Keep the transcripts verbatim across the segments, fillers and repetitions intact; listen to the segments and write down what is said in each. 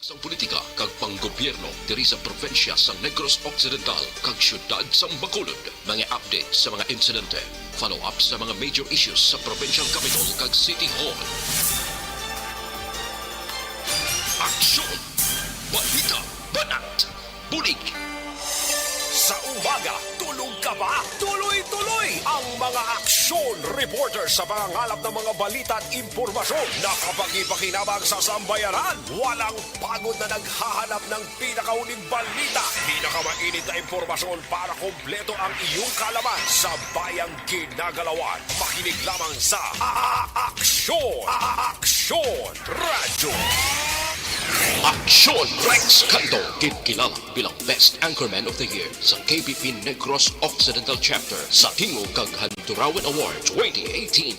Sang politika kag panggobyerno diri sa probinsya sang Negros Occidental kag siyudad sang Bacolod. Mga update sa mga insidente, follow-up sa mga major issues sa provincial capital kag city hall. Aksyon! Balita! Banat! Bulig! Sa umaga, tulog ka ba? Tuloy-tuloy ang mga aksyon reporter sa pangangalap ng mga balita at impormasyon na kapakipakinabang sa sambayanan. Walang pagod na naghahanap ng pinakahuling balita, pinakamainit na impormasyon para kompleto ang iyong kaalaman sa bayang ginagalawan. Makinig lamang sa A-, A-, Aksyon! A-, A-, Aksyon Radyo! Aksyon! Rex Canto, kinkilala bilang Best Anchorman of the Year sa K B P Negros Occidental Chapter sa Tingog kag Handurawan Award twenty eighteen.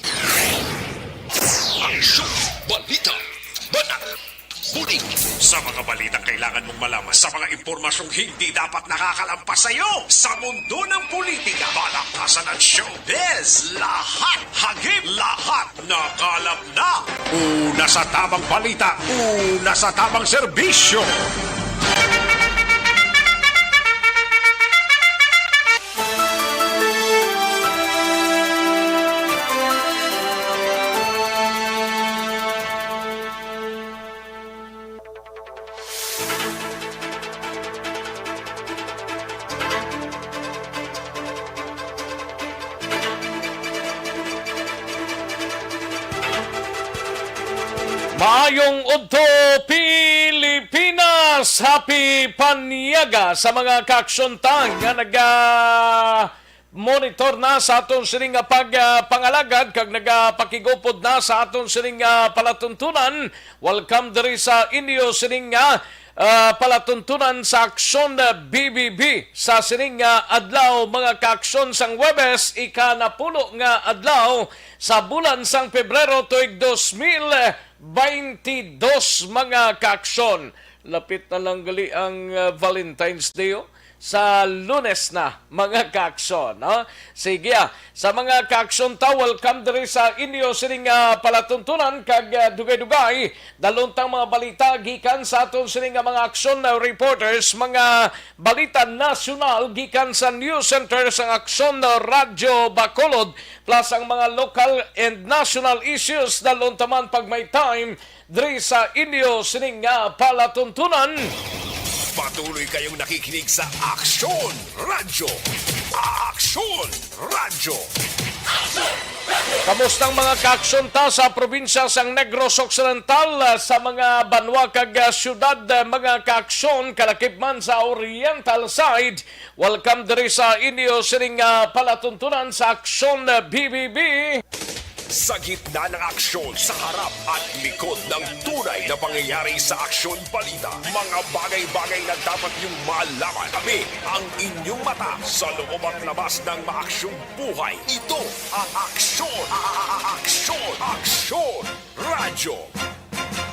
Aksyon! Balita! Banat! Bulig! Sa mga balitang kailangan mong malaman, sa mga impormasyong hindi dapat nakakalampas sa iyo, sa mundo ng politika, palakasan at showbiz, lahat hagip, lahat nakalap na. Una sa tamang balita, una sa tamang serbisyo. Maayong udto, Pilipinas! Happy Panyaga sa mga kaaksyon ta nga naga-monitor na sa aton sining nga pag, ah, pangalagad kag nagapakigupod na sa aton sining nga palatuntunan. Welcome diri sa inyo sining nga, ah, palatuntunan sa Aksyon, ah, B B B sa sining nga adlaw, mga kaaksyon, sang Huwebes, ika-napulo nga adlaw sa bulan sang Pebrero tuig dos mil baynte dos, mga kaaksyon. Lapit na lang gali ang, ah, Valentine's Day, oh. Sa Lunes na, mga kaaksyon, no? Sige, ah. Sa mga kaaksyon ta, welcome diri sa inyo sining, ah, palatuntunan kag, ah, dugay-dugay. Dalon tang mga balita gikan sa aton sining nga mga aksyon, ah, reporters, mga balita nasyonal gikan sa News Center sang Aksyon Radyo Bacolod, plus ang mga local and national issues. Dalon ta man pag may time diri sa inyo sining nga palatuntunan. Patuloy kayong nakikinig sa Aksyon Radyo. Aksyon Radyo. Kamusta ang mga kaaksyon ta sa probinsya sang Negros Occidental, sa mga banwa kag, ah, syudad, ah, mga kaaksyon, kalakip man sa Oriental side? Welcome diri sa inyo sining, ah, palatuntunan sa Aksyon, ah, B B B. Sa gitna ng aksyon, sa harap at likod ng tunay na pangyayari sa Aksyon Balita, mga bagay-bagay na dapat niyong malaman. Kami ang inyong mata sa loob at labas ng maaksyong buhay. Ito ang Aksyon, a-, a-, a-, Aksyon, Aksyon Radyo.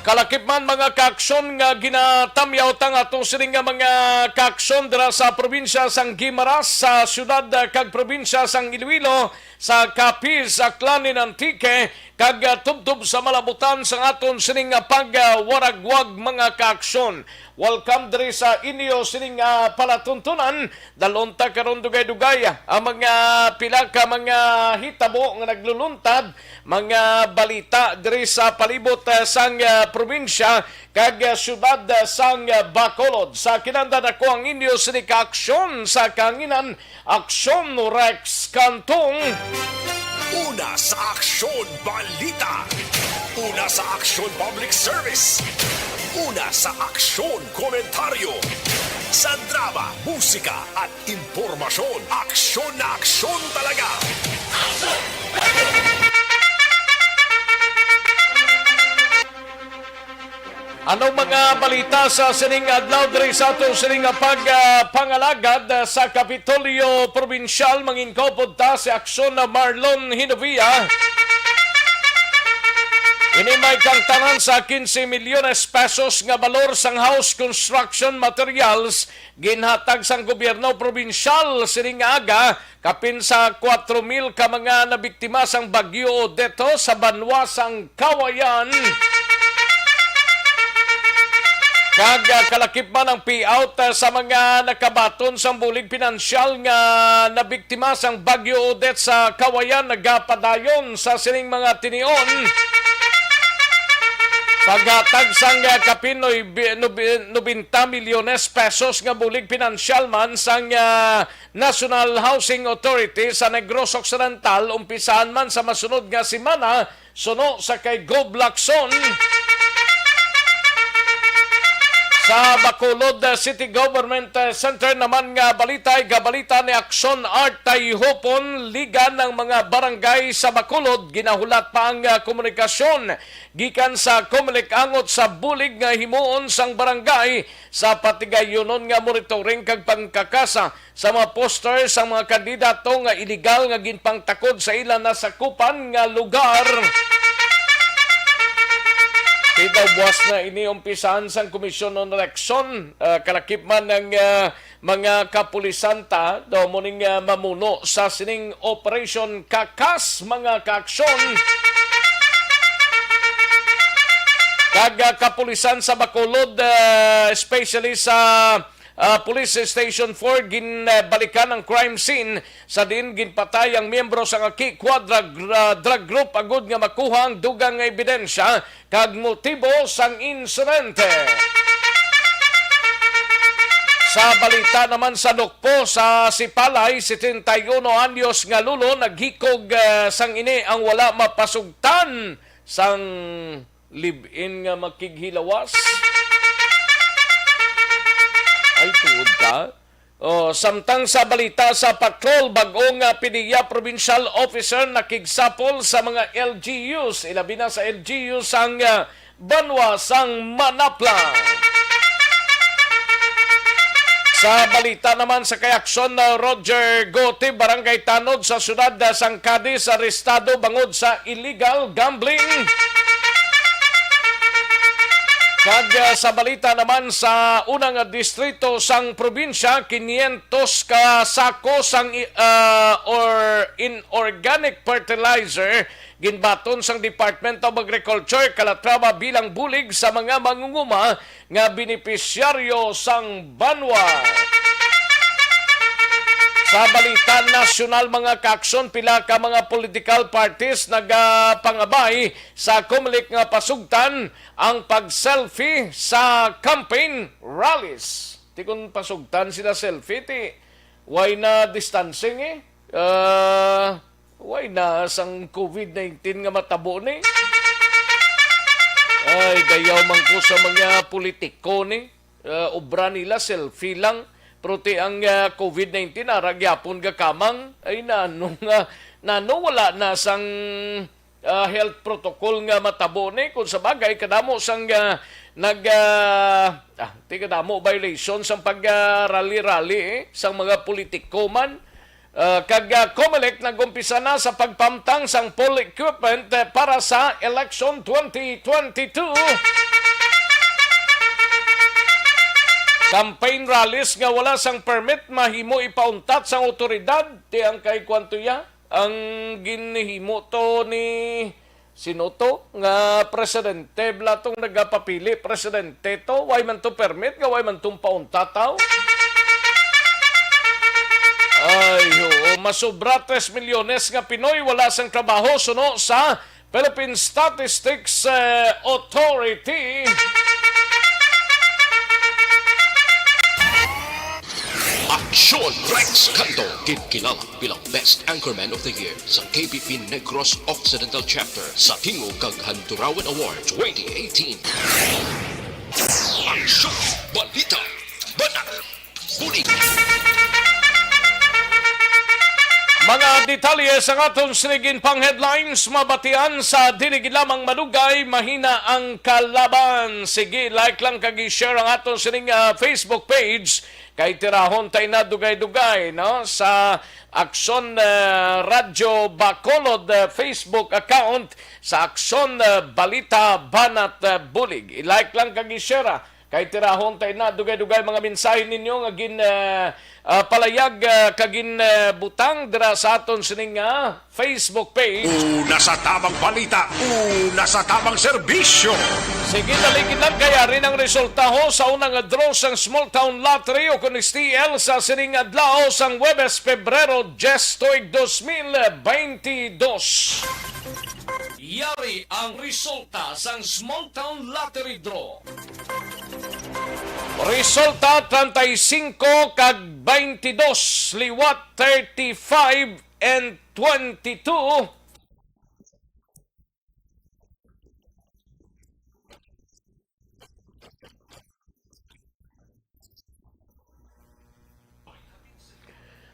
Kalakip man, mga kaaksyon, nga ginatamyaw tang ato sining nga mga kaaksyon dira sa probinsya sang Guimaras, sa syudad, ah, kag probinsya sang Iloilo, sa Capiz, Aklan, and Antique, kag, ah, tubtob sa malabutan sang aton sining nga pagwaragwag, mga kaaksyon. Welcome diri sa inyo sining nga palatuntunan. Dalon ta karon dugay-dugay ang mga pila ka mga hitabo nga nagluluntad, mga balita diri sa palibot, ah, sang, ah, probinsya kag, ah, syudad, ah, sang, ah, Bacolod. Sa kinahanglan, ako ang inyo sining kaaksyon sa kahanginan, Aksyon Rex Cantong. Una sa Aksyon Balita. Una sa Aksyon Public Service. Una sa Aksyon Komentaryo. Sa drama, musika, at impormasyon, aksyon na aksyon talaga. Anong mga balita sa sining adlaw diri sa ato sining nga pag, ah, pangalagad, ah, sa Kapitolyo Probinsyal? Mangin-upod ta si Aksyon na Marlon Hinovia. Ini may kangtanan sa quince milyones pesos nga balor sang house construction materials ginhatag sang gobyerno probinsyal sining nga aga. Kapin sa kuwatro mil ka mga nabiktima sang Bagyo Odette sa banwa sang Cauayan. Kag, ah, kalakip man ang payout, ah, sa mga nakabaton sang bulig pinansyal nga nabiktima sang Bagyo Odette sa Cauayan nagapadayon sa sining mga tinion. Paghatag sang, ah, kapin noy-, nobe-, nobenta milyones pesos nga bulig pinansyal man sang, ah, National Housing Authority sa Negros Occidental umpisahan man sa masunod nga semana, suno sa kay Gob Lacson. Sa Bacolod, uh, City Government, uh, Center naman nga balita, gabalita ni Action Art Tayhupon, ligan ang mga barangay sa Bacolod. Ginahulat pa ang, uh, komunikasyon gikan sa Comelec angot sa bulig nga himuon sang barangay sa patigayunon nga monitoring kag pangkakasa sa mga poster sang mga kandidato nga iligal nga ginpangtakod sa ila nasakupan nga lugar. Kay daw buwas na ini umpisahan sang Komisyon on Eleksyon, ah, kalakip man ang, ah, mga kapulisan ta daw mo ning, ah, mamuno sa sining Operation Kakas, mga kaaksyon. Kag, ah, kapulisan sa Bacolod, ah, especially sa ah, Police Station four, ginbalikan ang crime scene sa diin ginpatay ang miyembro sang Aki Quadra gr-, ah, drug group agud nga makuha ang dugang nga ebidensya kag motibo sang insidente. Sa balita naman sa Nukpo, sa Sipalay, setenta y uno anyos nga lolo naghikog, ah, sang ini ang wala mapasugtan sang live-in nga makighilawas. Ay, tuod ka? Oh, samtang sa balita sa Paklol, bag-o nga PDEA provincial officer nakigsapol sa mga L G Us, ilabi na sa L G Us sang, ah, banwa sang Manapla. Sa balita naman sa kay Aksyon, ah, Roger Gote, Barangay Tanod sa siyudad, ah, sang Cadiz, arestado bangod sa illegal gambling. Kag, ah, sa balita naman sa unang distrito sang probinsya, quinientos ka sako sang i-, ah, or inorganic fertilizer ginbaton sang Department of Agriculture, Calatrava bilang bulig sa mga mangunguma nga benepisyaryo sang banwa. Sa balita nasyonal, mga kaaksyon, pila ka mga political parties nagapangabay sa Comelec nga pasugtan ang pag-selfie sa campaign rallies. Ti kon pasugtan sila selfie, ti way na distancing eh. Ah, way na sang covid nineteen nga matabo ni. Ay, dayaw man ko sa mga politiko ni. Ah, obra nila, selfie lang. Pero ti ang, ah, covid nineteen, ara gyapon gakamang. Ay, nano nga, nano wala na sang ah, health protocol nga matabo ni. Kung sa bagay, kadamo sang, ah, nag, ah, ah, ti kadamo violation sang pag, ah, rally-rally, eh, sang mga politiko man. Ah, kag, ah, Comelec nag-umpisa na sa pagpamtang sang poll equipment, eh, para sa election twenty twenty-two. Campaign rallies nga wala sang permit mahimo ipauntat sang awtoridad, ti ang kay kwanto ya. Ang ginhimo to ni sino to nga presidente, bala tong nagapapili presidente to, way man to permit, nga way man tong pauntat, aw. Ay, oo, masobra tres milyones nga Pinoy wala sang trabaho suno sa Philippine Statistics, eh, Authority. Aksyon Rex Canto, ginkilala bilang Best Anchorman of the Year sa K B P Negros Occidental Chapter sa Tingog kag Handurawan Award twenty eighteen. Aksyon! Balita! Banat! Bulig! Mga detalye sa aton sining pang headlines, mabatian sa dili gid lamang madugay, mahina ang kalaban. Sige, like lang kag i-share ang aton sining, ah, Facebook page. Kay tirahon tay na dugay-dugay, no, sa Aksyon, eh, Radyo Bacolod, eh, Facebook account, sa Aksyon, eh, Balita Banat, eh, Bulig. I-like lang kag i-share, ah. Kay tirahon ta na dugay-dugay mga mensahe ninyo nga gin, ah, ah, palayag, ah, kag gin, ah, butang dira sa aton sining, ah, Facebook page. Una sa tamang balita, una sa tamang serbisyo. Sige, daligid lang kay ari ang resulta ho sa una nga draw sang Small Town Lottery o kun S T L sa sining adlaw sang Huwebes, Pebrero diyes, tuig dos mil baynte dos. Yari ang resulta sang Small Town Lottery Draw. Resulta, treinta y cinco kag veintidós, liwat thirty-five and twenty-two.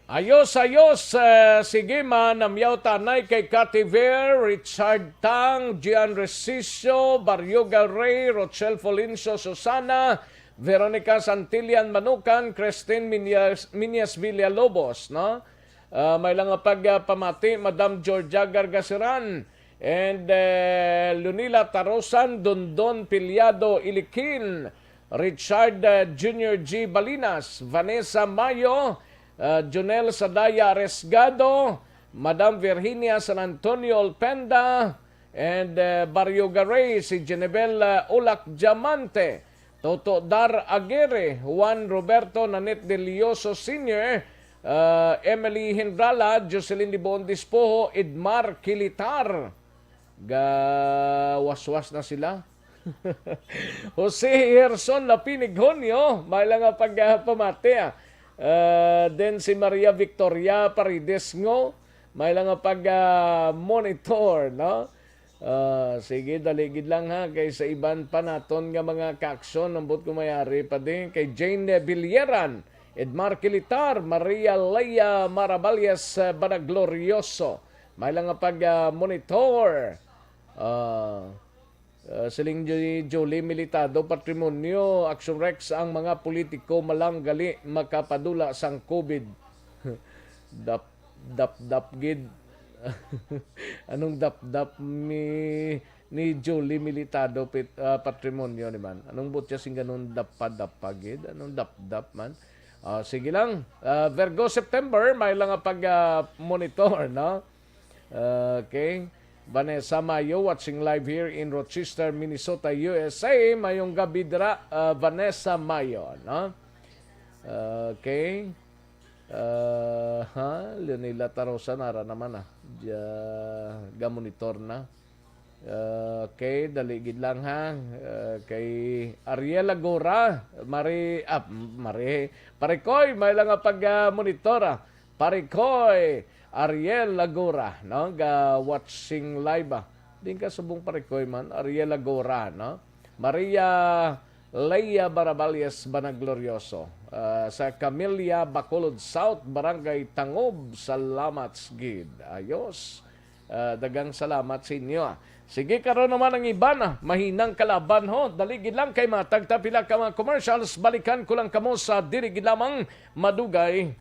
Ayos, ayos. Eh, sige man, namyaw tanay kay Kativer, Richard Tang, Gian Resicio, Barrio Galray, Rochelle Folencio, Susana, Veronica Santillan Manukan, Christine Minyas, Minyas Villalobos, no? Ah, may lang nga pag, ah, pamati, Madam Georgia Gargasiran, and, eh, Lunila Tarosan, Dondon Piliado Ilikin, Richard, uh, Junior G Balinas, Vanessa Mayo, uh, Jonel Sadaya Resgado, Madam Virginia San Antonio Olpenda, and, uh, Barrio Garay, si Jenebel, uh, Ulak Diamante, Toto Dar Aguirre, Juan Roberto Nanit Delioso Senior, uh, Emily Hindrala, Jocelyn Dibon Dispoho, Edmar Kilitar. Gawaswas na sila. Jose Gerson Lapinig Honyo, may lang nga pagpamati, ah. Ah, then si Maria Victoria Paredes Ngo, may lang nga pag, ah, monitor, no? Ah, sige, dali gid lang ha, kay sa iban pa naton nga mga kaaksyon, ambot ko may ari pa din, kay Jane Villeran, Edmar Kilitar, Maria Leia Maraballas, ah, Banaglorioso, may lang nga pag, ah, monitor. Ah, ah, siling ni Julie Militado, Patrimonio, Action Rex, ang mga politiko malang gali makapadula sang COVID. Dap, dap, dap gid. Anong dap, dap ni, ni Julie Militado, pit-, ah, Patrimonio ni man? Anong butya sing ganun dap, dap gid? Anong dap, dap man? Ah, sige lang. Ah, Virgo September, may lang nga pag, ah, monitor, no? Okay. Vanessa Mayo, watching live here in Rochester, Minnesota, U S A. Mayong gabi dira, ah, Vanessa Mayo, no? Okay. Ah, ha, Leonila Tarosa, nara naman, ah. Ja, gamonitor na. Okay, dali gid lang, ha. Ah, kay Ariel Agora, Mari, ah, Mari, Parikoy, may lang nga pag, ah, monitor, ah. Parikoy, Ariel Agora, no? Ga watching live, ah. Din ka subong Parikoy man, Ariel Agora, no? Maria Leia Baraballes Banaglorioso, ah, sa Camilla, Bacolod South, Barangay Tangob. Salamat gid. Ayos. Ah, daghang salamat sa inyo, ah. Sige, karon naman ang iban, ah, mahinang kalaban, ho. Dali gid lang kay matag ta pila ka mga commercials. Balikan ko lang kamo sa diri gid lamang, madugay.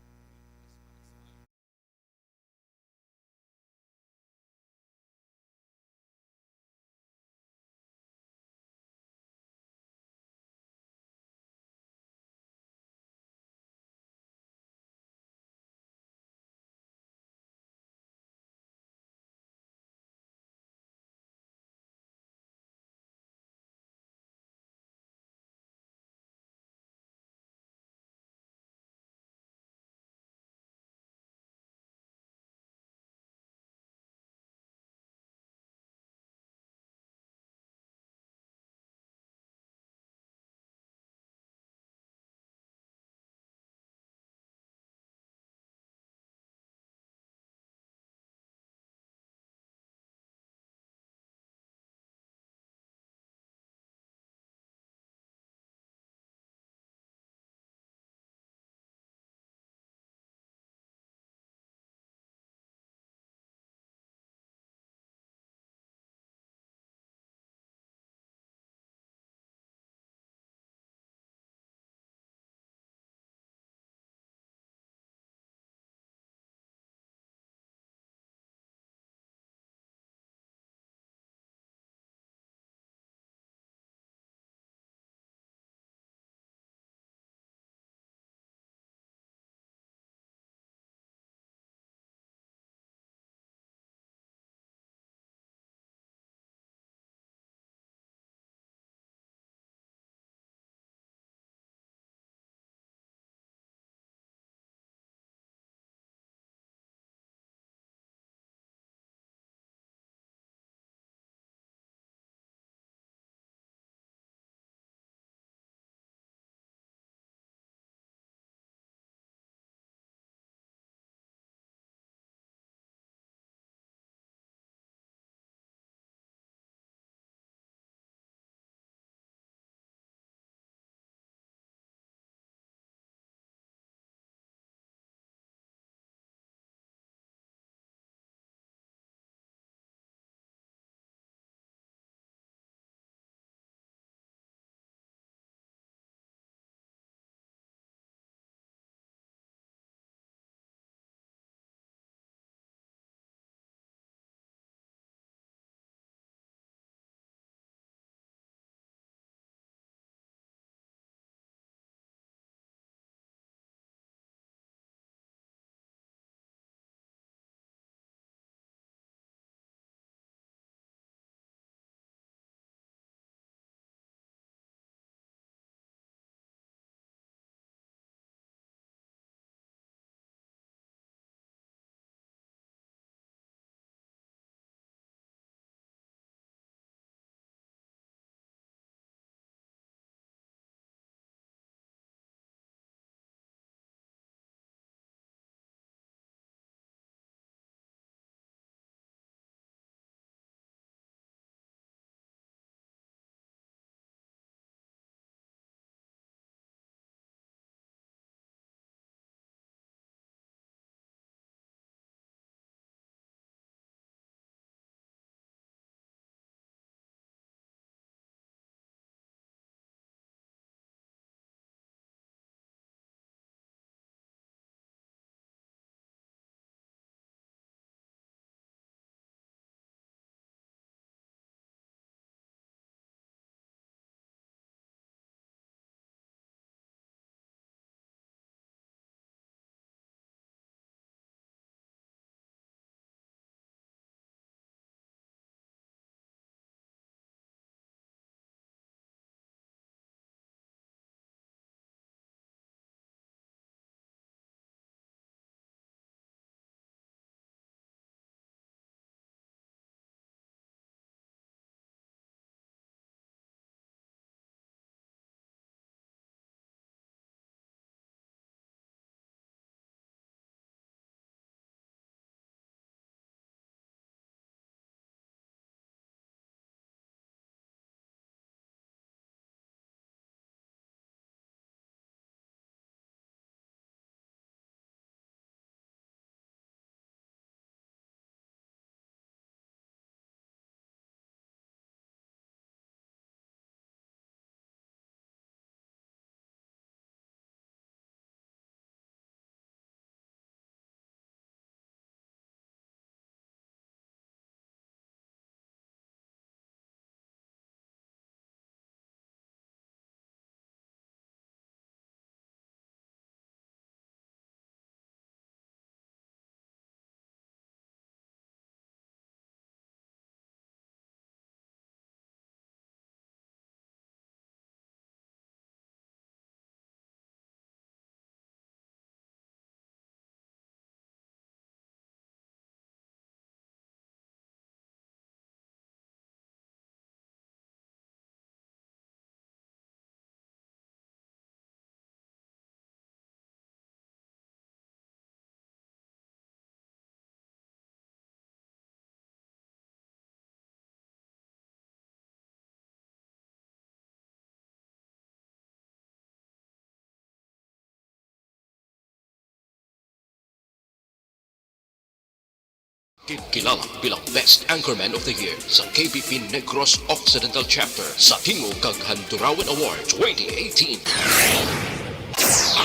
Ginkilala bilang Best Anchorman of the Year sa K B P Negros Occidental Chapter sa Tingog kag Handurawan Award twenty eighteen.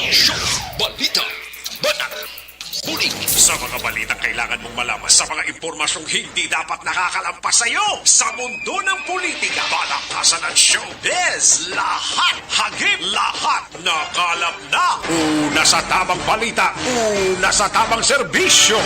Aksyon! Balita! Banat! Bulig! Sa mga balitang kailangan mong malaman, sa mga impormasyong hindi dapat nakakalampas sa iyo, sa mundo ng politika, balakasan at showbiz, lahat hagip, lahat nakalap na. Una sa tamang balita, una sa tamang serbisyo.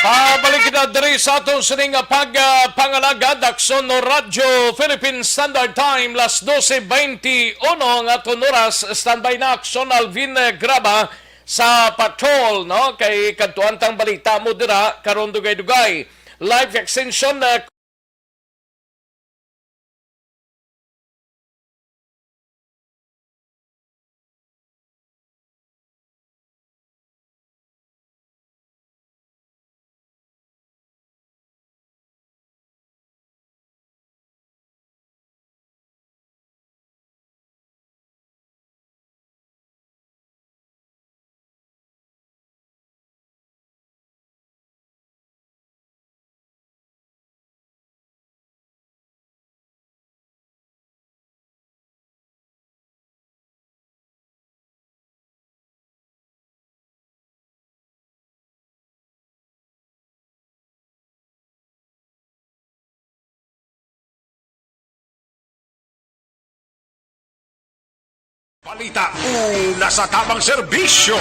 Pabalik kita diri sa aton sining pag, ah, pangalagad, Aksyon Radyo Philippine Standard Time, las doce veintiuno ang aton oras. Standby na Aksyon Alvin, eh, Graba sa patrol, no? Kay kadtuan tang balita mo dira karon dugay-dugay. Life extension, eh, Balita, una sa tamang serbisyo.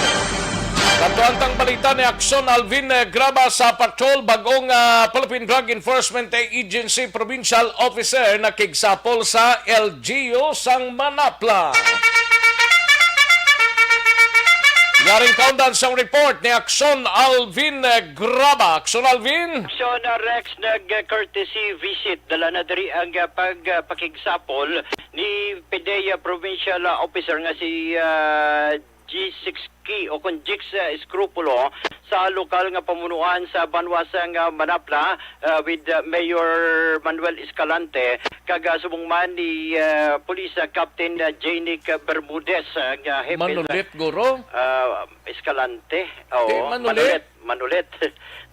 Kadtuan tang balita ni Aksyon Alvin, eh, Graba sa patrol, bag-ong, ah, Philippine Drug Enforcement Agency Provincial Officer nakigsapol sa L G U sang Manapla. Yaring kaundan sang report ni Aksyon Alvin, eh, Graba. Aksyon Alvin. Aksyon, ah, Rex, nag-courtesy visit. Dala na diri ang, ah, pag, ah, pakigsapol ni PDEA Provincial, ah, Officer nga si, ah, G six K o kon Jix, ah, Escropulo sa lokal nga pamunuan sa banwa sang, ah, Manapla, ah, with, ah, Mayor Manuel Escalante kag, ah, subong man ni, ah, Police, ah, Captain, ah, Janic Bermudez, ah, nga hepe sa Manulit, guro? Ah, Escalante. Oo, Di, Manulit. Manulit. Manulit.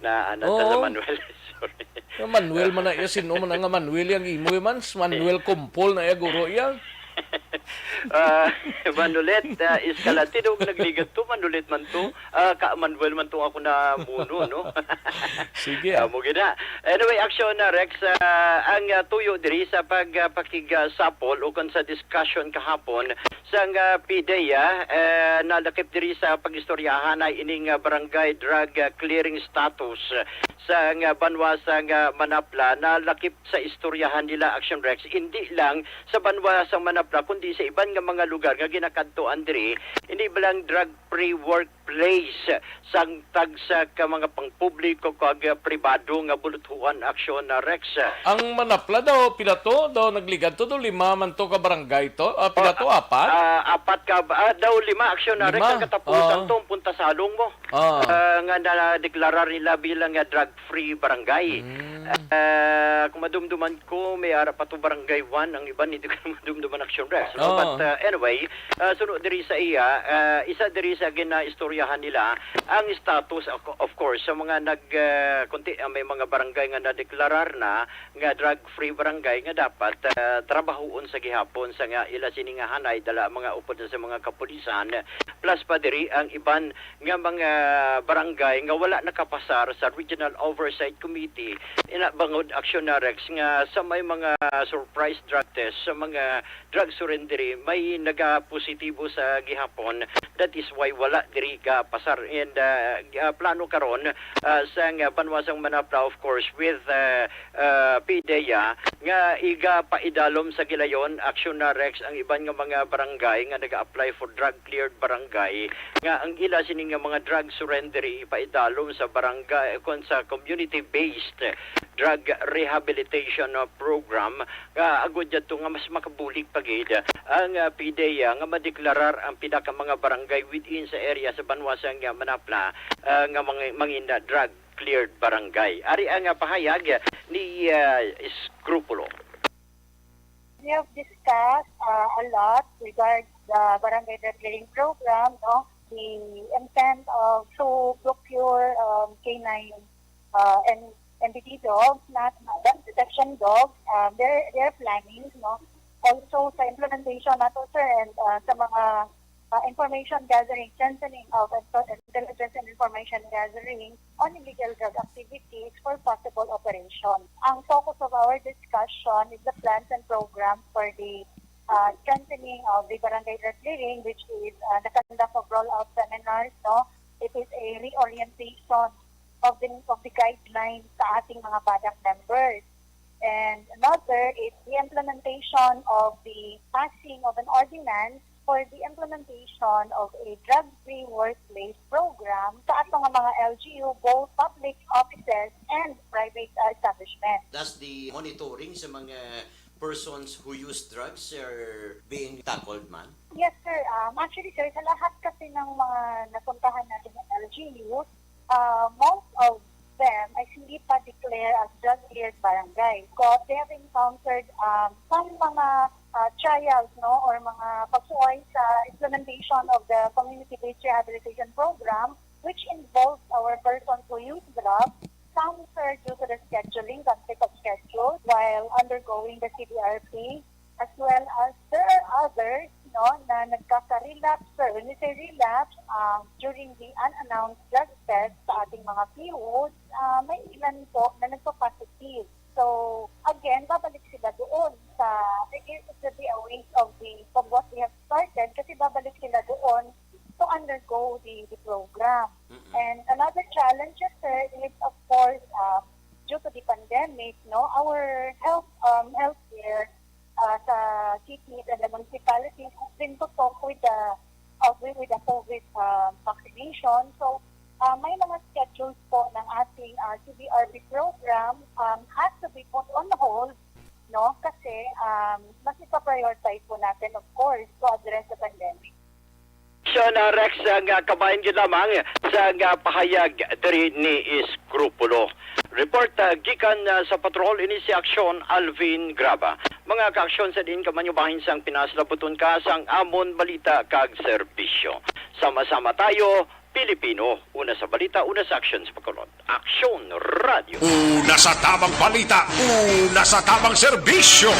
Na, ano, ta sa Oo. Manuel. Sorry. Nga Manuel man na iya, sino man nga Manuel yang imo, man? Manuel Kumpol na iya, guro iya. Ah, Manulit, ah, Escalante, daw nagligat to, Manulit man to. Ah, ka Manuel man to ako na muno, no? Sige, ah. Ah, mo gina. Anyway, Aksyon, ah, Rex, ah, ang, ah, tuyo diri sa pag, ah, pakig, ah, sapol o kon sa discussion kahapon sang, ah, PDEA, eh, nalakip diri sa pag-istoryahan ay ining, ah, barangay drug, ah, clearing status, ah, sang, ah, banwa sang, ah, Manapla. Nalakip sa istoryahan nila, Action Rex, hindi lang sa banwa sang Manapla, kundi sa iban nga mga lugar nga ginakadtuan diri, hindi ba lang drug-free workplace sang tagsa ka mga pangpubliko kag pribado nga buluthuan, Action, ah, Rex? Ang Manapla daw, pila to? Daw nagligat to, daw lima man to ka barangay to? Ah, pila to? Oh, apat? Ah, apat ka, ah, daw lima, Action, ah, Rex, Lima? Ang katapusan Ah. to, ang Punta Salong mo. Ah. Ah, nga nadeklarar nila bilang nga drug-free barangay. Mm. Ah, kung madumduman ko, may ara pa to Barangay One, ang iban hindi ko madumduman, Action Rex, no? Ah. But, ah, anyway, ah, suno diri sa iya, ah, isa diri sa ginaistoryahan nila ang status, of, of course, sa mga nag, ah, kunti, ah, may mga barangay nga nadeklarar na nga drug-free barangay nga dapat, ah, trabahoon sa gihapon sa nga ila sini nga hanay dala mga upod sa mga kapulisan, plus pa diri ang iban nga mga barangay nga wala nakapasar sa Regional Oversight Committee, ina bangod, Action, ah, Rex, nga sa may mga surprise drug test sa mga drug surrendery, may nagapositibo sa gihapon. That is why wala diri ka pasar. And, ah, ah, plano karon, ah, sang, ah, banwa sang Manapla, of course, with, ah, ah, PDEA, nga igapaidalom sa gilayon, Action, ah, Rex, ang iban nga mga barangay nga naga-apply for drug cleared barangay, nga ang ila sini nga mga drug surrendery ipaidalom sa barangay, kon sa community-based drug rehabilitation, ah, program, nga agud yadto nga mas makabulig pa gid ang, ah, PDEA nga madeklarar ang pila ka mga barangay within sa area sa banwa sang, ah, Manapla, ah, nga mga, mangin, ah, drug cleared barangay. Ari ang, ah, pahayag ni, ah, Escropulo. We have discussed, uh, a lot regards the barangay drug clearing program, no? the intent of to procure, um, K nine, uh, and M B T dogs, not gun detection dogs. Um, they're, they're planning, no? Also sa implementation nato, sir, and, uh, sa mga, uh, information gathering, strengthening of info-, intelligence and information gathering on illegal drug activities for possible operation. Ang focus of our discussion is the plans and programs for the, uh, strengthening of the barangay drug clearing, which is, uh, the conduct of rollout seminars, no? It is a reorientation of the, of the guidelines sa ating mga BADAC members. And another is the implementation of the passing of an ordinance for the implementation of a drug-free workplace program sa ato nga mga L G U, both public offices and private, uh, establishments. Does the monitoring sa mga persons who use drugs are being tackled, ma'am? Yes, sir. Um, actually, sir, sa lahat kasi ng mga napuntahan natin ng L G U, uh, most of them ay hindi pa declare as drug-cleared barangay. So, they have encountered, um, some mga, uh, trials, no, or mga pagsuway sa implementation of the community-based rehabilitation program, which involves our persons who use drugs. Some, sir, due to the scheduling, conflict of schedule while undergoing the C D R P, as well as there are others, no, na nagkaka-relapse, sir. When we say relapse, um, during the unannounced drug test sa ating mga P Os, ah, may ilan po na nagpa-positive. So, again, babalik sila doon sa, it will be a waste of the, of what we have started kasi babalik sila doon to undergo the, the program. Mm-mm. And another challenge, sir, is, of course, uh, due to the pandemic, no, our health, um, healthcare, uh, sa cities and the municipalities has been to cope with the, uh, with, with the COVID, uh, vaccination. So, uh, may mga schedules po ng ating, uh, C B R P program, um, has to be put on hold, no, kasi, um, mas ipa-prioritize po natin, of course, to address the pandemic. Aksyon, ah, Rex, ang, ah, kabahin gid lamang sa, ah, pahayag diri ni Iskrupulo. Report, ah, gikan, ah, sa patrol, ini si Aksyon Alvin Graba. Mga kaaksyon, sa diin ka man nga bahin sang Pinas, labuton ka sang amon balita kag serbisyo. Sama-sama tayo, Pilipino, una sa balita, una sa aksyon sa pagkulot. Aksyon Radio. Una sa tabang balita, una sa tabang serbisyo.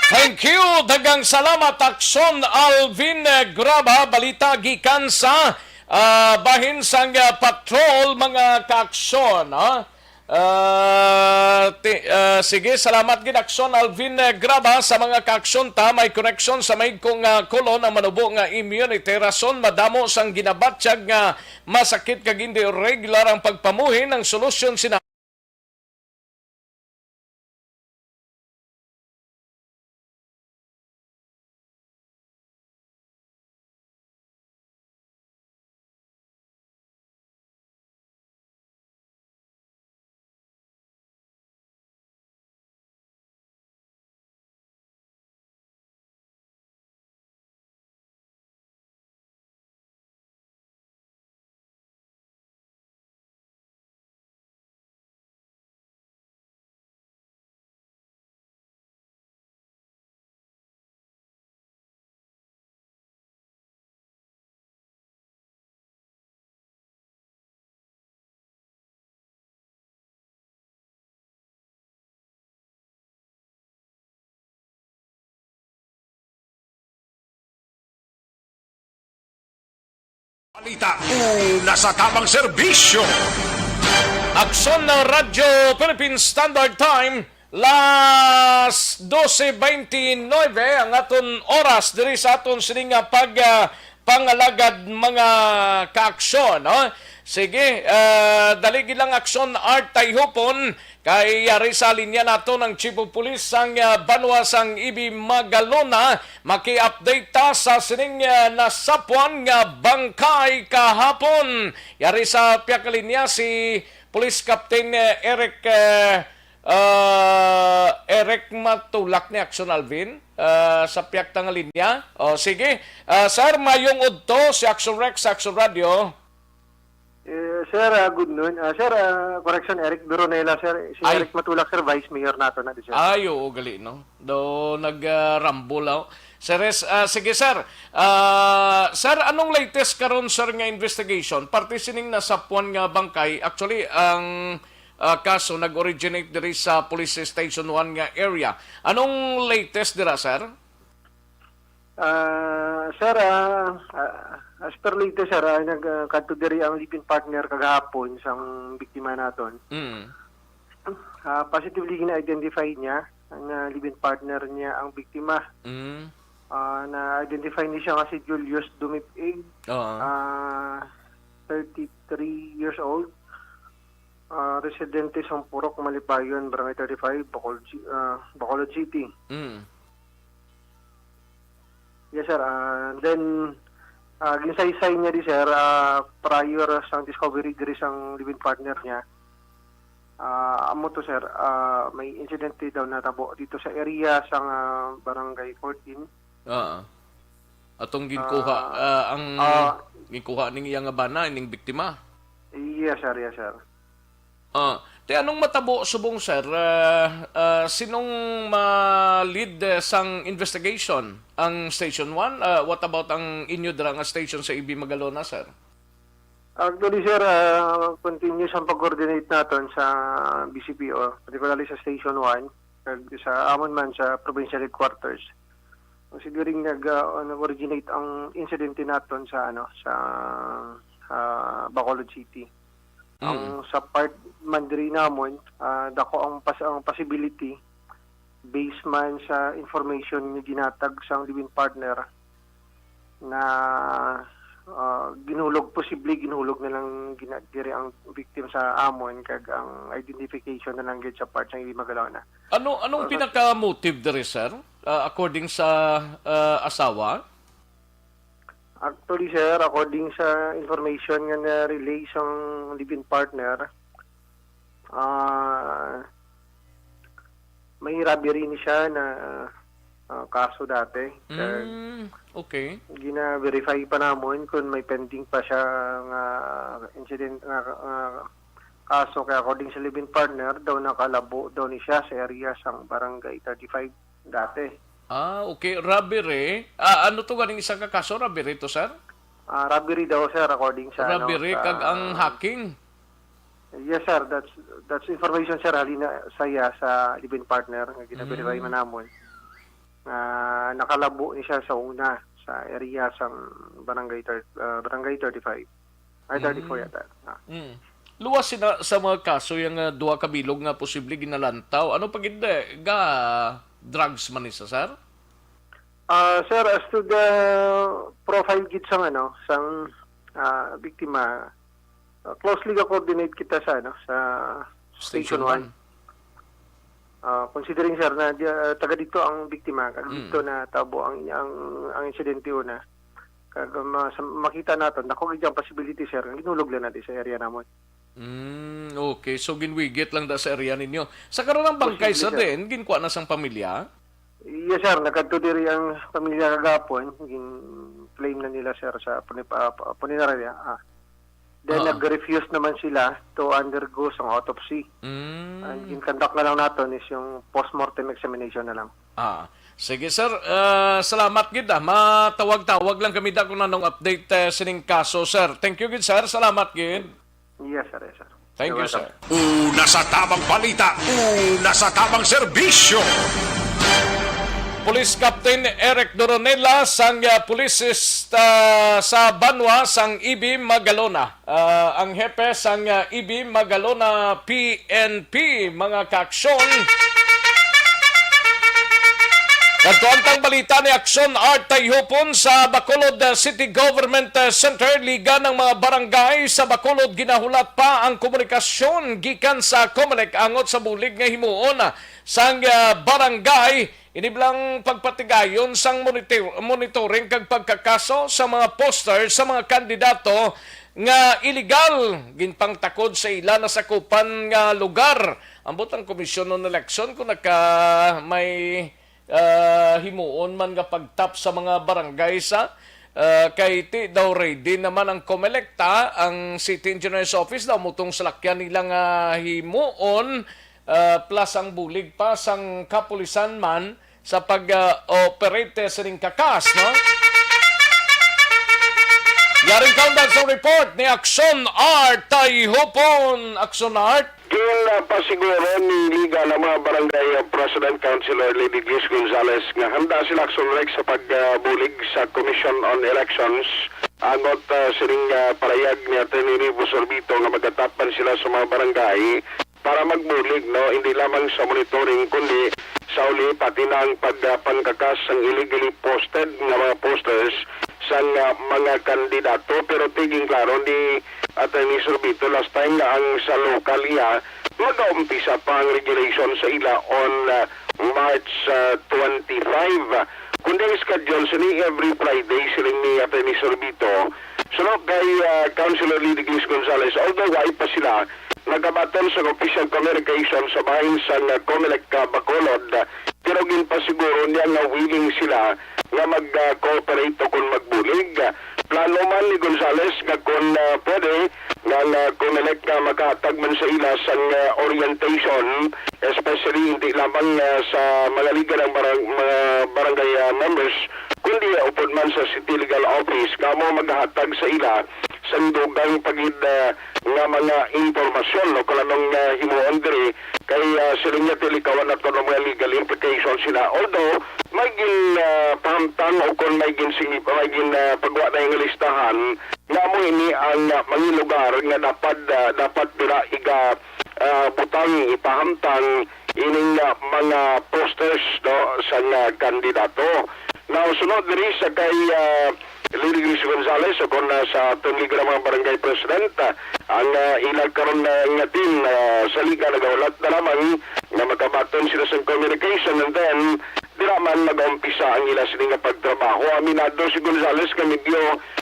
Thank you. Daghang salamat, Aksyon Alvin, eh, Graba. Balita gikan sa, ah, bahin sang, ah, patrol, mga kaaksyon, ha? Ah, ti-, ah, sige, salamat gid, Aksyon Alvin, eh, Graba, sa mga kaaksyon ta. May koneksyon sa maig ko nga kolon ang manubo nga immunity. Rason, madamo sang ginabatyag nga masakit kag hindi regular ang pagpamuhin. Ang solusyon sina Balita, una sa tabang serbisyo. Aksyon na Radyo Philippine Standard Time, las doce veintinueve ang aton oras diri sa aton sini nga pag, ah, pangalagad, mga kaaksyon, no? Sige, ah, dali gid lang, Aksyon Art Tayhupon, kay yari sa linya naton ang Chief of Police sang, ah, banwa sang Ibi Magalona. Maki-update ta sa sining, ah, nasapwan nga bangkay kahapon. Yari sa pihak nga linya si Police Captain, eh, Eric, eh, Ah, Eric Matulak ni Aksyon Alvin, ah, sa pihak ta nga linya. O, sige. Ah, sir, mayong udto si Aksyon Rex, Aksyon Radio. Eh, Sir, ah, good noon. Ah, sir, ah, correction, Eric Doronela, sir. Si Ay. Eric Matulak, sir, Vice Mayor nato na di, sir. Ay, oo, gali, no? Do, nag-rumble, ah. Sir, ah, sige, sir. Ah, sir, anong latest karon, sir, nga investigation? Parte sining nasapuan nga bangkay, actually, ang, ah, kaso nag-originate diri sa Police Station one nga area. Anong latest dira, sir? Ah, sir, ah, ah, as per latest, sir, ah, nag, ah, kadto diri ang live-in partner kagahapon sang biktima naton. Mm. Ah, positively gina-identify niya nga live-in partner niya ang biktima. Mm. Ah, na-identify ni siya nga si Julius Dumipig, Oo. ah, thirty-three years old. Ah, residente sang Purok Malipayon, Barangay thirty-five, Bacolod Ci-, ah, Bacolod City. Mm. Yes, sir. Ah, then, ah, ginsaysay niya di, sir, ah, prior sang discovery diri sang live-in partner niya. Ah, amo to, sir. Ah, may insidente daw natabo dito sa area sang, ah, Barangay fourteen. Oo. Atong ginkuha, Ah, ah, ang ah. ginkuha ning iya nga bana, ning biktima. Yes, sir. Yes, sir. Ah, te, anong matabo subong, sir? Ah, ah, sinong ma-lead, eh, sang investigation? Ang Station one? Ah, what about ang inyo dira nga station sa E B Magalona, sir? Actually, sir, ah, continuous ang pag-coordinate naton sa B C P O, particularly sa Station one, kag sa amon man sa provincial headquarters. Considering nag, ah, nag-originate ang insidente naton sa, ano, sa, ah, Bacolod City. Ang Mm. sa part man diri namon, ah, dako ang pas-, ang possibility based man sa information nga ginatag sang live-in partner na, ah, ginhulog, posible ginhulog na lang gina-, diri ang victim sa amon, kag ang identification na lang gid sa part sang E B Magalona. Ano, anong Or pinaka-motive diri, sir? Ah, according sa, ah, asawa? Actually, sir, according sa information nga na-relay sang live-in partner, ah, may robbery ni siya na, ah, kaso dati. Kag Mm, okay. gina-verify pa namon kung may pending pa siya nga incident, nga, nga kaso. Kay according sa live-in partner, daw nakalabo daw ni siya sa area sang Barangay thirty-five dati. Ah, okay. Robbery. Ah, ano to ganing isa ka kaso? Robbery to, sir? Ah, robbery daw, sir, according sa, ano, Robbery sa kag ang hacking. Yes, sir. That's, that's information, sir. Halin na sa iya, sa live-in partner nga gina-verify Mm. man namon. Ah, nakalabo ni siya sa una sa area sang barangay thir-, ah, barangay thirty-five. Ay, thirty-four Mm. yata. Ah. Mm. Luwas sina sa mga kaso yang, ah, duha ka bilog nga posible ginalantaw. Ano pa gid, eh, ga drugs man ni sa, sir? Ah, sir, as to the profile gid sang, ano, sang, ah, biktima, ah, closely ga-coordinate kita sa, ano, sa Station Station one. one. Ah, considering, sir, na di, ah, taga dito ang biktima, kag Mm. dito natabo ang, ang, ang insidente una. Kag, ah, mas-, makita naton, dako gid ang possibility, sir, nga ginhulog lang natin sa area namon. Mm, okay. So, ginwigit lang da sa area ninyo. Sa karon ang bangkay Posible, sa sir. din, ginkuha na sang pamilya? Yes, sir. Nagkadto diri ang pamilya kagapon. Gin-claim na nila, sir, sa puni-, pa-, pa-, punerarya. Ah. Then, Ah. nag-refuse naman sila to undergo sang autopsy. Mm. Ang gin-conduct na lang naton is yung postmortem examination na lang. Ah. Sige, sir. Ah, salamat gid, ah. Matawag-tawag lang kami da kung anong update, eh, sining kaso, sir. Thank you gid, sir. Salamat gid. Yes, sir. Yes, sir. Thank You're you, welcome. sir. Una sa tamang balita, una sa tamang serbisyo. Police Captain Eric Doronela sang, ah, pulis, ah, sa banwa sang E B Magalona. Ah, ang hepe sang, ah, E B Magalona P N P, mga kaaksyon. Kadto ang tang balita ni Aksyon Art Tayhupon sa Bacolod, ah, City Government, ah, Center. Liga ng mga barangay sa Bacolod ginahulat pa ang komunikasyon gikan sa Comelec angot sa bulig nga himuon, ah, sang, ah, barangay. Ini bala ang pagpatigayon sang monitor-, monitoring kag pagkakaso sa mga poster sa mga kandidato nga iligal ginpangtakod sa ila nasakupan nga lugar. Ambot ang Komisyon on Election kung naka may, ah, himuon man nga pagtap sa mga barangay sa, Ah, kay ti daw ready naman ang Comelec, ta, ang City Engineers Office daw mutong salakyan nila nga himuon, ah, plus ang bulig pa sang kapulisan man sa pag, ah, operate sining kakas, no? Yaring kaundan sa report ni Action Art Tayhupon. Action Art. Gin, ah, pasiguro ni Liga ng mga Barangay, ah, President Councilor Lady Glis Gonzales nga handa sila, Action Rex, sa pagbulig sa Commission on Elections. Angot, ah, sining, ah, palayag ni Attorney Revo Sorbito nga magatapan sila sa mga barangay para magbulig, no, hindi lamang sa monitoring kundi sa uli pati na ang pagpangkakas sang illegally posted nga mga posters sang, ah, mga kandidato. Pero tiging klaro ni Attorney Sorbito last time nga ang sa local iya magaumpisa pa ang regulation sa ila on, ah, March, ah, twenty-five. Kundi ang schedule sini every Friday, siling ni Attorney Sorbito. Suno kay, ah, Councilor Lady Glis Gonzales, although wa pa sila nakabaton sa official communication sa bahin sang, ah, Comelec, ah, Bacolod, pero ginpasiguro niya nga willing sila nga mag-cooperate o kon magbulig. Plano man ni Gonzales nga kon, ah, pwede, nga ang, ah, Comelec nga makahatag man sa ila sang, ah, orientation, especially hindi lamang, ah, sa mga liga ng barang-, mga barangay, ah, members, kundi upod man sa City Legal Office nga amo maghatag sa ila sang dugang pa gid, ah, nga mga impormasyon o kung anong, ah, himuon diri kay, ah, siling niya ti likawan naton ang mga legal implications sina. Although may gin, ah, pahamtang o kon may gin sigi-, may gin, ah, pagwa na nga listahan nga amo ini ang, ah, mga lugar nga dapat, ah, dapat dira iga, ah, butang, ipahamtang ining, ah, mga posters, no, sa, ah, kandidato. Now, sunod diri sa kay, ah, Lady Grace Gonzales, o kon, ah, sa aton Liga ng mga Barangay President, ah, ang, ah, ila karon, ah, nga team, ah, sa Liga nagahulat na lamang nga makabaton sila sa communication, and then dira man mag-umpisa ang ila sini nga pagtrabaho. Aminado si Gonzales nga medyo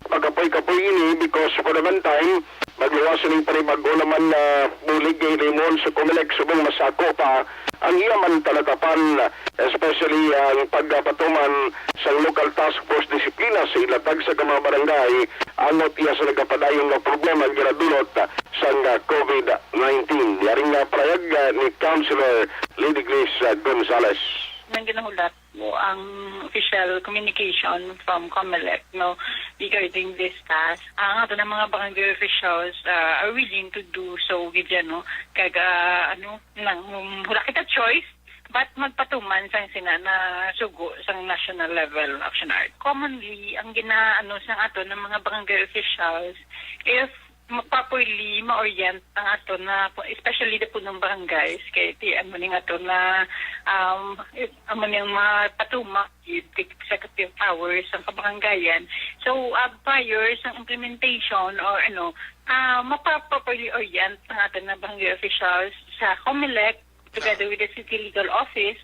makapoy-kapoy ini because for the meantime, magluwas sining panibag-o naman na bulig nga hilimon sa Comelec subong masako pa ang iya man talatapan, especially ang pagpatuman sang Local Task Force Disiplina sa ilatag sa mga barangay, angot iya sa nagapadayon nga problema ang ginadulot sang COVID nineteen. Yari nga parayag, ah, ni Councilor Lady Grace, ah, Gonzales. Nang ginahulat mo ang official communication from Comelec, no, regarding this task, ang ato na mga barangay officials, ah, are willing to do so, gid yan, no? Kag, ah, ano, nang, um, wala kita choice, but magpatuman sang sina na sugo sang national level, Action Art. Commonly, ang gina-, ano, sang ato ng mga barangay officials, if ma-, properly ma-orient ang ato na, especially the punong barangays, kay ti, ano, ning ato na, um, amo ning mga patuma, executive powers ang kabarangayan. So, uh, prior sa implementation or, ano, ah, mapa-, properly orient ang ato na barangay officials sa Comelec, together with the City Legal Office,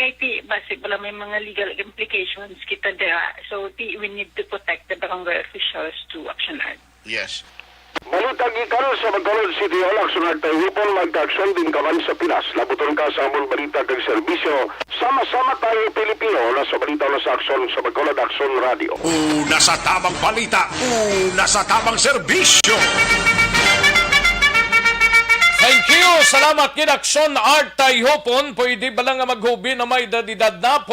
kay ti, basi wala may mga legal implications kita dira. So, ti, we need to protect the barangay officials to Action Art. Yes. Balita gikan sa Bacolod City Hall, Action Art Tayhupon, magka-aksyon din ka man sa Pinas. Labuton ka sa amon balita kag serbisyo. Sama-sama tayo, Pilipino, na sa balita na sa aksyon sa Bacolod Aksyon Radio. Una sa tamang balita, una sa tamang serbisyo. Thank you. Salamat gid, Aksyon Art Tayhupon. Pwede ba lang nga maghubi na may edad-edad na?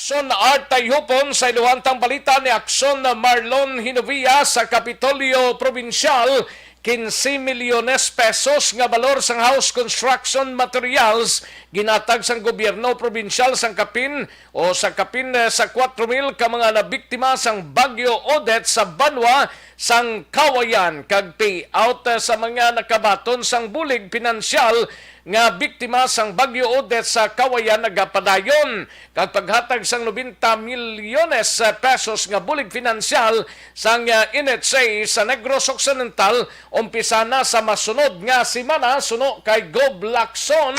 Son Art Tayhupon sa iluhantang balita ni Akson Marlon Hinovia sa Kapitolyo Probinsyal, quince milyones pesos nga balor sang house construction materials ginatag sang gobyerno probinsyal sang kapin o sa kapin, eh, sa kuwatro mil ka mga nabiktima sang Bagyo Odette sa banwa sang Kawayan, kag payout, eh, sa mga nakabaton sang bulig pinansyal nga biktima sang Bagyo Odette sa Kawayan nagapadayon, kag paghatag sang nobenta milyones pesos nga bulig pinansyal sang, ah, N H A sa Negros Occidental umpisa na sa masunod nga semana, suno kay Gov Lacson.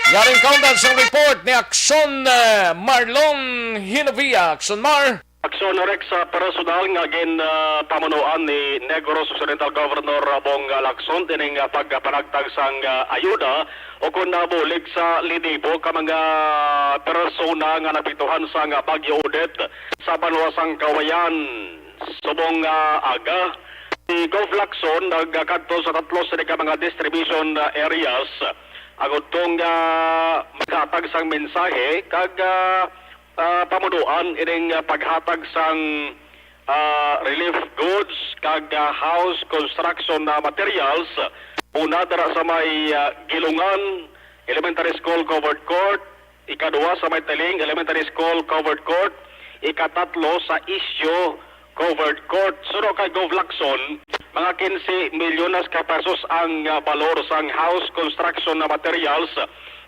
Yaring kaundan sang report ni Akson, eh, Marlon Hinovia. Akson Mar. Akson Rex, sa personal nga gin, ah, pamunuan ni Negros Occidental Governor Bong Lacson dining, ah, pagpanagtag sang, ah, ayuda o kon nabulig sa linibo ka mga persona nga napiktuhan sang, ah, Bagyo Odette sa banwa sang Kawayan. Subong nga aga, si Gov Lacson nagkadto sa tatlo sini ka mga distribution, ah, areas agud tong, ah, maghatag sang mensahe kag, ah, ah, pamunuan ining, ah, paghatag sang, ah, relief goods kag, ah, house construction na materials. Una dira sa may, ah, Gilungan Elementary School Covered Court, ikaduha sa may Tiling Elementary School Covered Court, ikatatlo sa Isyo Covered Court. Suno kay Gov Lacson, mga quince milyones ka pesos ang, ah, balor sang house construction na materials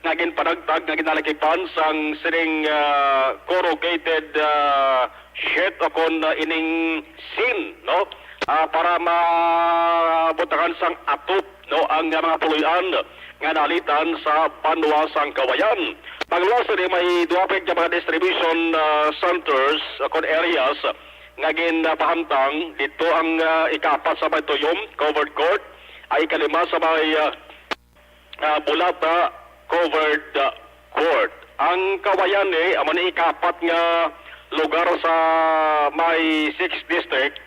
nga ginpanagtag nga ginalakipan sang sining, ah, corrugated, ah, sheet o kon, ah, ining sin, no? Ah, para mabutangan sang atop, no, ang mga puloy-an nga naalitan sa banwa sang Kawayan. Pagluwas sini may duha pa ka mga distribution, ah, centers o kon areas nga ginpahamtang. Didto ang, ah, ikaapat sa may Tuyom Covered Court, ang ikalima sa may, ah, ah, Bulata Covered, ah, Court. Ang Kawayan ni amo ni ikaapat nga lugar sa may sixth District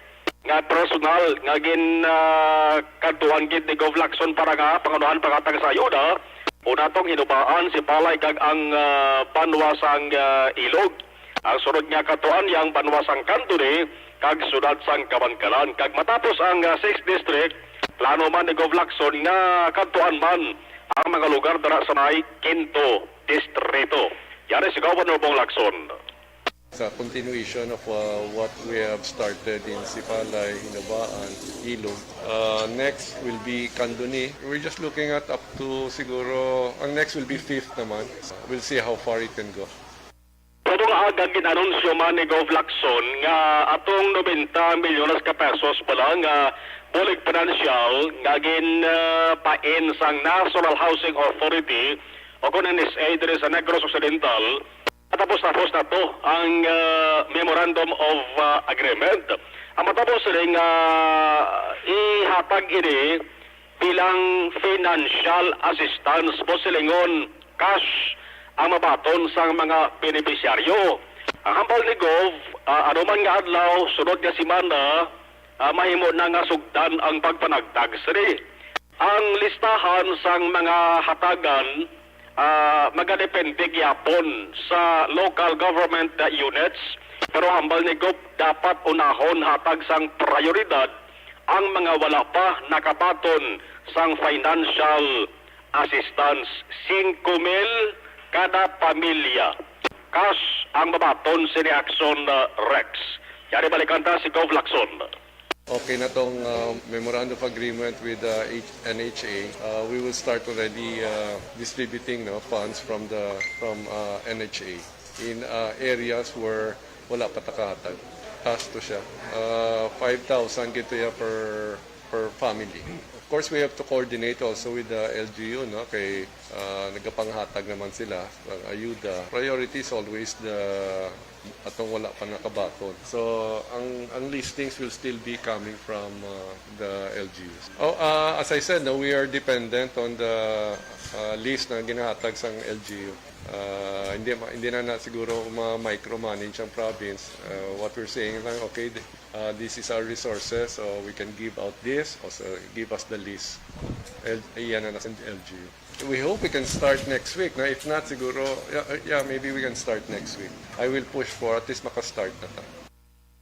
nga personal nga gin, ah, kadtuan gid ni Gov Lacson para nga pangunahan paghatag sa ayuda. Una tong Hinubaan, Sipalay kag ang, ah, banwa sang, ah, Ilog. Ang sunod nga kadtuan niya ang banwa sang Candoni kag siyudad sang Kabankalan. Kag matapos ang, ah, sixth District, plano man ni Gov Lacson nga kadtuan man ang mga lugar dira sa may Quinto Distrito. Yari si Governor Bong Lacson. Sa continuation of, uh, what we have started in Sipalay, Hinubaan, Ilog, uh, next will be Candoni. We're just looking at up to siguro, ang next will be fifth naman. We'll see how far it can go. Subong nga aga, gin-anunsyo man ni Gov Lacson nga atong nobenta milyones ka pesos bala nga bulig pinansyal nga gin, ah, pain sang National Housing Authority o kon N H A diri sa Negros Occidental. Tapos-tapos na to ang, ah, Memorandum of, ah, Agreement. Ang matapos sini nga ihatag ini bilang financial assistance, posilingon, cash, ang mabaton sang mga benepisyaryo. Ang hambal ni Gov, ah, ano man nga adlaw, sunod nga semana, ah, mahimo na nga sugdan ang pagpanagtag sini. Ang listahan sang mga hatagan, ah, magadepende gyapon sa local government, ah, units, pero hambal ni Gov, dapat unahon hatag sang prioridad ang mga wala pa nakabaton sang financial assistance, singko mil kada pamilya. Cash ang mabaton sini aksyon, uh, Rex. Yari balikan ta si Gov Lacson. Okay na tong, uh, memorandum of agreement with, uh, H-, N H A. Uh, we will start already, uh, distributing, no, funds from the, from, uh, N H A in, uh, areas where wala pa ta kahatag. Cash to siya. Uh, five thousand gid to ya per, per family. Of course, we have to coordinate also with the L G U, no? Kay, uh, nagapanghatag naman sila ng ayuda. Priority is always the atong wala pa nakabaton. So, ang, ang listings will still be coming from, uh, the L G Us. Oh, uh, as I said, no, we are dependent on the, uh, list na ginahatag sang L G U. Uh, hindi ma-, hindi na, na siguro ma-micromanage ang province. Uh, what we're saying lang, okay, th-, uh, this is our resources, so we can give out this, also give us the list. L- Iyan na, and L G U. We hope we can start next week. Na if not, siguro, yeah, uh, yeah, maybe we can start next week. I will push for at least makastart na ta.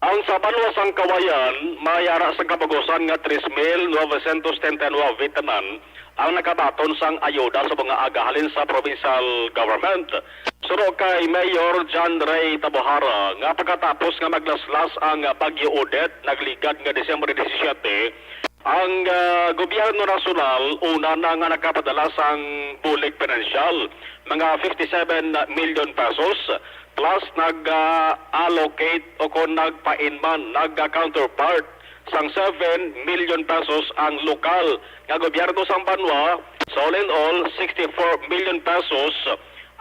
Ang sa banwa sang Kawayan, may ara sang kabagusan nga tres mil novecientos treinta y nueve tanan ang nakabaton sang ayuda sa mga agahalin sa provincial government. Suno kay Mayor John Ray Tabuhara nga pagkatapos nga maglaslas ang Bagyo Odette nagligad nga Disyembre disisiete, ang ah, gobyerno nasyonal una na nga nakapadala sang bulig pinansyal, mga fifty-seven million pesos, plus nag-allocate o kon nagpainman, nag-counterpart sang seven million pesos ang lokal nga gobyerno sang banwa. So all in all, sixty-four million pesos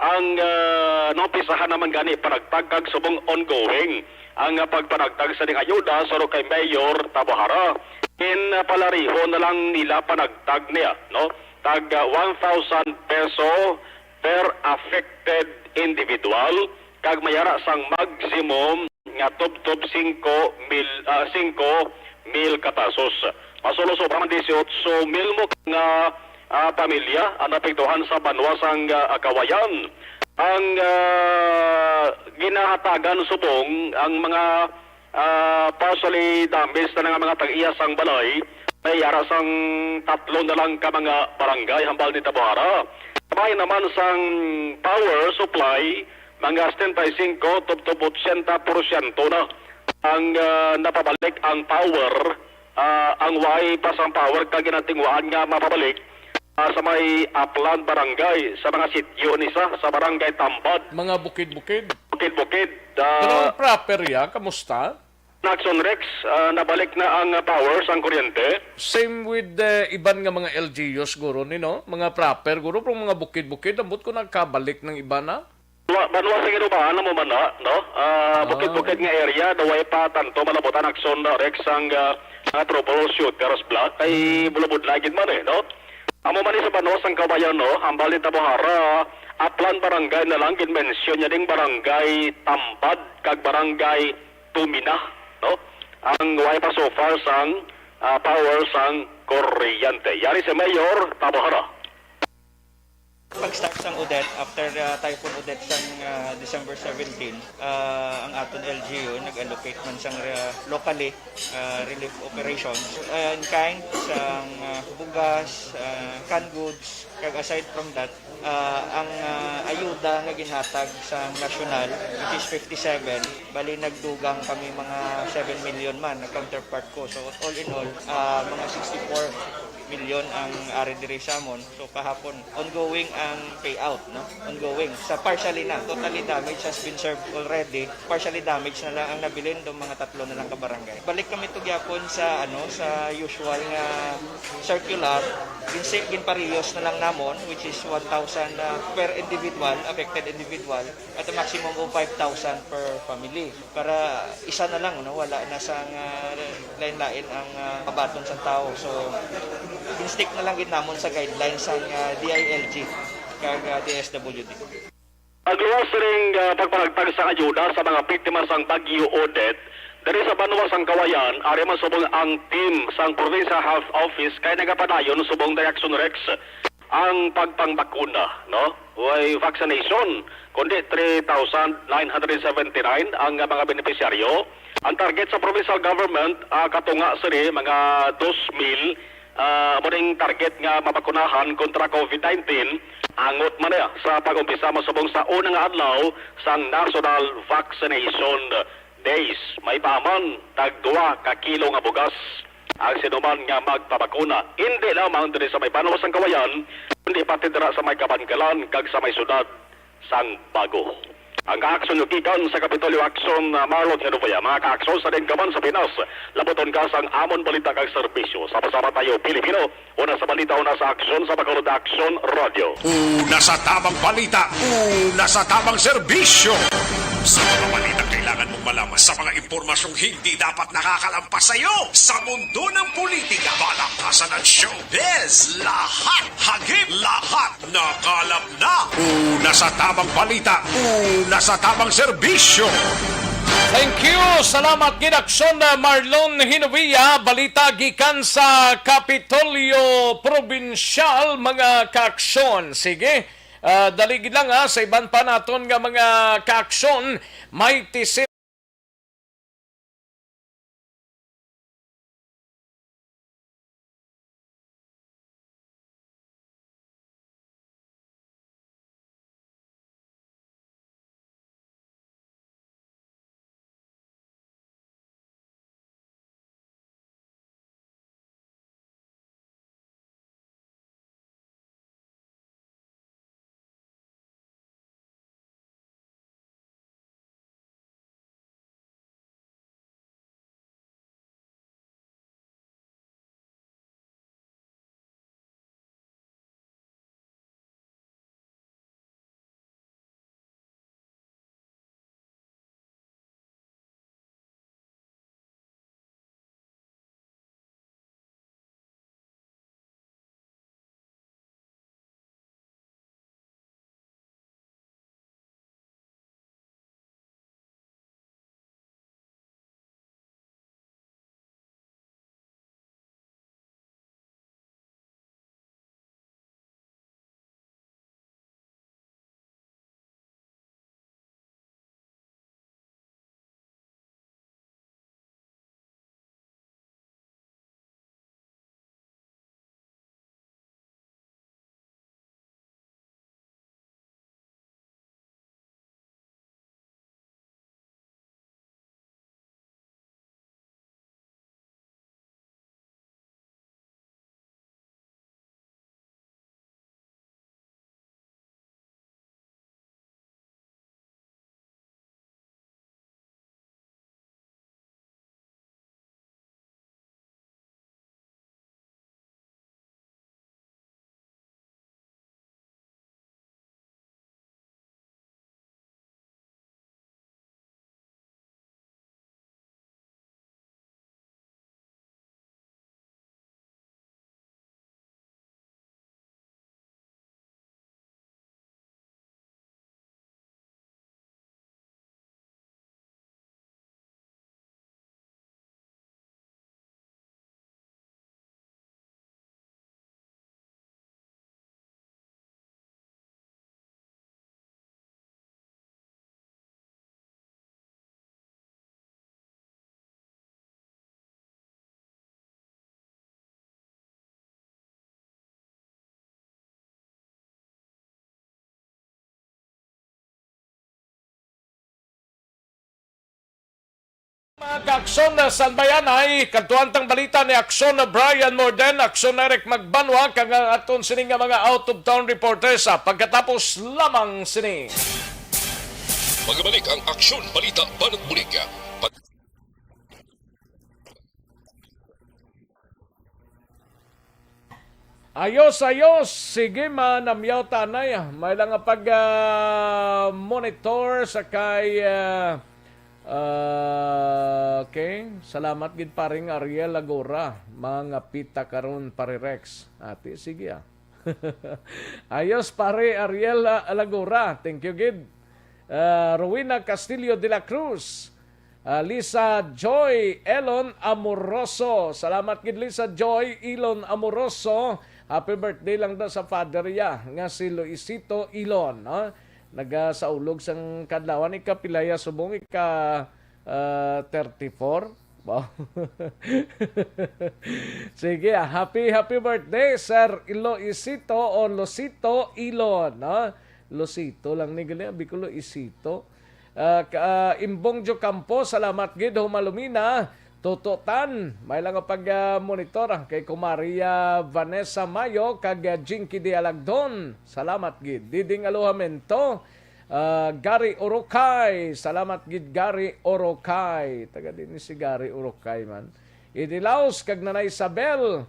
ang ah, naumpisahan naman gani panagtag kag subong ongoing ang ah, pagpanagtag sa ning ayuda suno kay Mayor Tabuhara. Ginpalariho na lang nila panagtag niya, no? Tag ah, one thousand peso per affected individual kag may ara sang maximum nga tubtob singko mil, ah, singko mil ka pesos. Masulo sa ubang disiotso mil mo nga ah, pamilya ang naapektuhan sa banwa sang ah, Kawayan. Ang ah, ginahatagan subong ang mga ah, partially damaged na nga mga tag-iya sang balay, may ara sang tatlo na lang ka mga barangay hambal ni Tabuhara. May naman sang power supply, mga setenta y cinco tubtob ochenta porsyento na ang ah, napabalik ang power, ah, ang way pa sang power ka ginatingwaan nga mapabalik ah, sa may Aplan Barangay, sa mga sityo ni sa, sa Barangay Tambad, Mga bukid-bukid. Bukid-bukid. Pero ah, ang proper ya, kamusta? Naxon Rex, ah, nabalik na ang ah, power sang kuryente. Same with the iban nga mga L G Us guro ni, no? Mga proper guro, pero mga bukid-bukid, ambot ko nagkabalik ng iba na. Wa- Banwa sa Ginubaan amo man na, no? Ah, bukid-bukid nga area, daw way pa tanto malabutan, Naxon Rex, ang ah, mga troubleshooters bla. Kay bulabod na gid man eh, no? Amo man ni sa banwa sang Kawayan, no? Hambal ni Tabuhara, Aplan Barangay na lang ginmensyon niya ding Barangay Tambad kag Barangay Tumina, no? Ang way pa so far sang ah, power sang kuryente. Yari si Mayor Tabuhara. Pag-start sang Odette, after ah, Typhoon Odette sang ah, December seventeen, ah, ang aton L G U nag-allocate man sang ah, locally ah, relief operations ah, in kind sang ah, bugas, ah, canned goods, kag aside from that, ah, ang ah, ayuda nga ginhatag sang nasyonal, which is fifty-seven, bali nagdugang kami mga seven million man, nag-counterpart ko. So all in all, ah, mga sixty-four million ang ari diri sa amon. So kahapon, ongoing ang payout, no? Ongoing. Sa partially na, totally damage has been served already. Partially damage na lang ang nabilin, do mga tatlo na lang ka barangay. Balik kami to gyapon sa ano, sa usual nga circular. Ginsi, ginparehiyos na lang namon, which is one thousand ah, per individual, affected individual, at a maximum of five thousand per family. Para isa na lang, no, wala na sang ah, lain-lain ang ah, mabaton sang tawo. So, ginstick na lang gid namon sa guidelines sang ah, D I L G kag ah, D S W D. Pagluwas sining ah, pagpanagtag sang ayuda sa mga biktima sang Bagyo Odette, diri sa banwa sang Kawayan, ari man subong ang team sang Provincial Health Office kay nagapadayon subong Direction Rex ang pagpangbakuna, no? Way vaccination, kundi three thousand nine hundred seventy-nine ang mga benepisyaryo. Ang target sa provincial government, ah, katunga sini mga dos mil, ah, amo ning target nga mabakunahan kontra COVID nineteen, angot man niya sa pag-umpisa masubong sa una nga adlaw sang National Vaccination Days. May paman tag duha ka kilo nga bugas ang sinuman nga magpabakuna, indi lamang diri sa may banwa sang Kawayan, kundi pati dira sa may Kabankalan kag sa may syudad sang Bago. Ang kaaksyon nyo gikan sa Kapitolyo Aksyon, ah, Marlon Genovea. Mga kaaksyon sa Denggaman sa Pinas, labuton ka sang amon balita kag serbisyo. Sama-sama tayo, Pilipino, una sa balita, una sa aksyon, sa Bacolod Aksyon Radio. Una sa tamang balita, una sa tamang serbisyo. Sa mga balita kailangan mong malaman, sa mga impormasyong hindi dapat nakakalampas sa iyo, sa mundo ng politika, palakasan at showbiz, lahat hagip, lahat nakalap na. Una sa tamang balita, una sa tamang serbisyo. Thank you. Salamat gid, Aksyon, uh, Marlon Hinovia. Balita gikan sa Kapitolyo Probinsyal, mga kaaksyon. Sige, uh, dali gid lang, ha, sa iban pa naton nga mga kaaksyon. May tisin Mga kaaksyon na Sanbayanay, kadtuan tang balita ni Aksyon na Brian Morden, Aksyon na Eric Magbanwa, kag ang aton sini nga mga out-of-town reporters, ah, pagkatapos lamang sini. Magabalik ang Aksyon Balita Banat Bulig. Pag- Ayos, ayos. Sige, manamyaw tanay. May lang nga pag, ah, monitor sa kay, ah, ah, okay. Salamat gid, paring Ariel Lagora. Mga pita karon, pare Rex. Ati, sige, ah. Ayos, pare Ariel, ah, Lagora. Thank you gid. Ah, Rowena Castillo de la Cruz. Ah, Lisa Joy Elon Amoroso. Salamat gid, Lisa Joy Elon Amoroso. Happy birthday lang daw sa father ya nga si Luisito Elon, no? Nagasaulog sang kadlawan, ikapilaya subong, ika, ah, thirty-four. Wow. Sige, ah, happy, happy birthday, Sir Luisito o Losito Elon, no? Losito lang ni gali, abi ko Luisito. Ah, ka-, ah, Imbong Jocampo, salamat gid, Humalumina. Toto Tan, may lang nga pag, ah, monitor, ah, kay Kumaria Vanessa Mayo kag, ah, Jinky Dialagdon. Salamat gid. Diding Alojamento, ah, Gary Orokay. Salamat gid, Gary Orokay. Taga din ni si Gary Orokay man. Idilaos kag Nanay Isabel.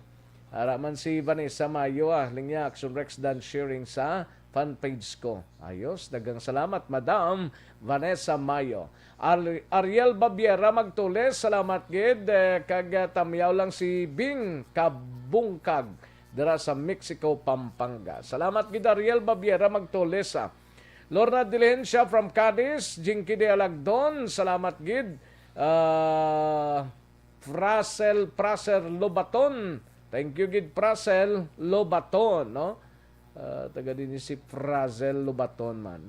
Ara man si Vanessa Mayo, ah, linya, Action Rex Dan sharing sa fan page ko. Ayos, daghang salamat, Madam Vanessa Mayo. Ar-, Ariel Babiera Magtules, salamat gid, eh, kag, ah, tamyaw lang si Bing Kabungkag dira sa Mexico, Pampanga. Salamat gid, Ariel Babiera Magtules, ah. Lorna Diligencia from Cadiz, Jinky de Alagdon, salamat gid. Ah, Frasel, Fraser Lobaton, thank you gid, Frasel Lobaton, no? Ah, taga din si Frazel Lobaton man.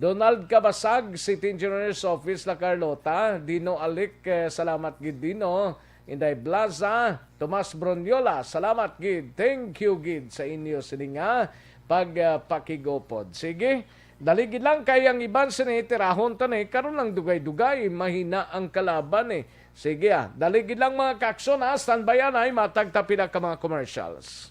Donald Cabasag, City Engineer's Office, La Carlota. Dino Alic, eh, salamat gid, Dino. Inday Blaza, Tomas Broniola, salamat gid. Thank you gid sa inyo sini nga pagpakigupod. Sige, dali gid lang kay ang iban sini tirahon ta ni karon lang dugay-dugay, mahina ang kalaban eh. Sige ah, dali gid lang mga kakson ha, standby anay, matag ta pila ka mga commercials.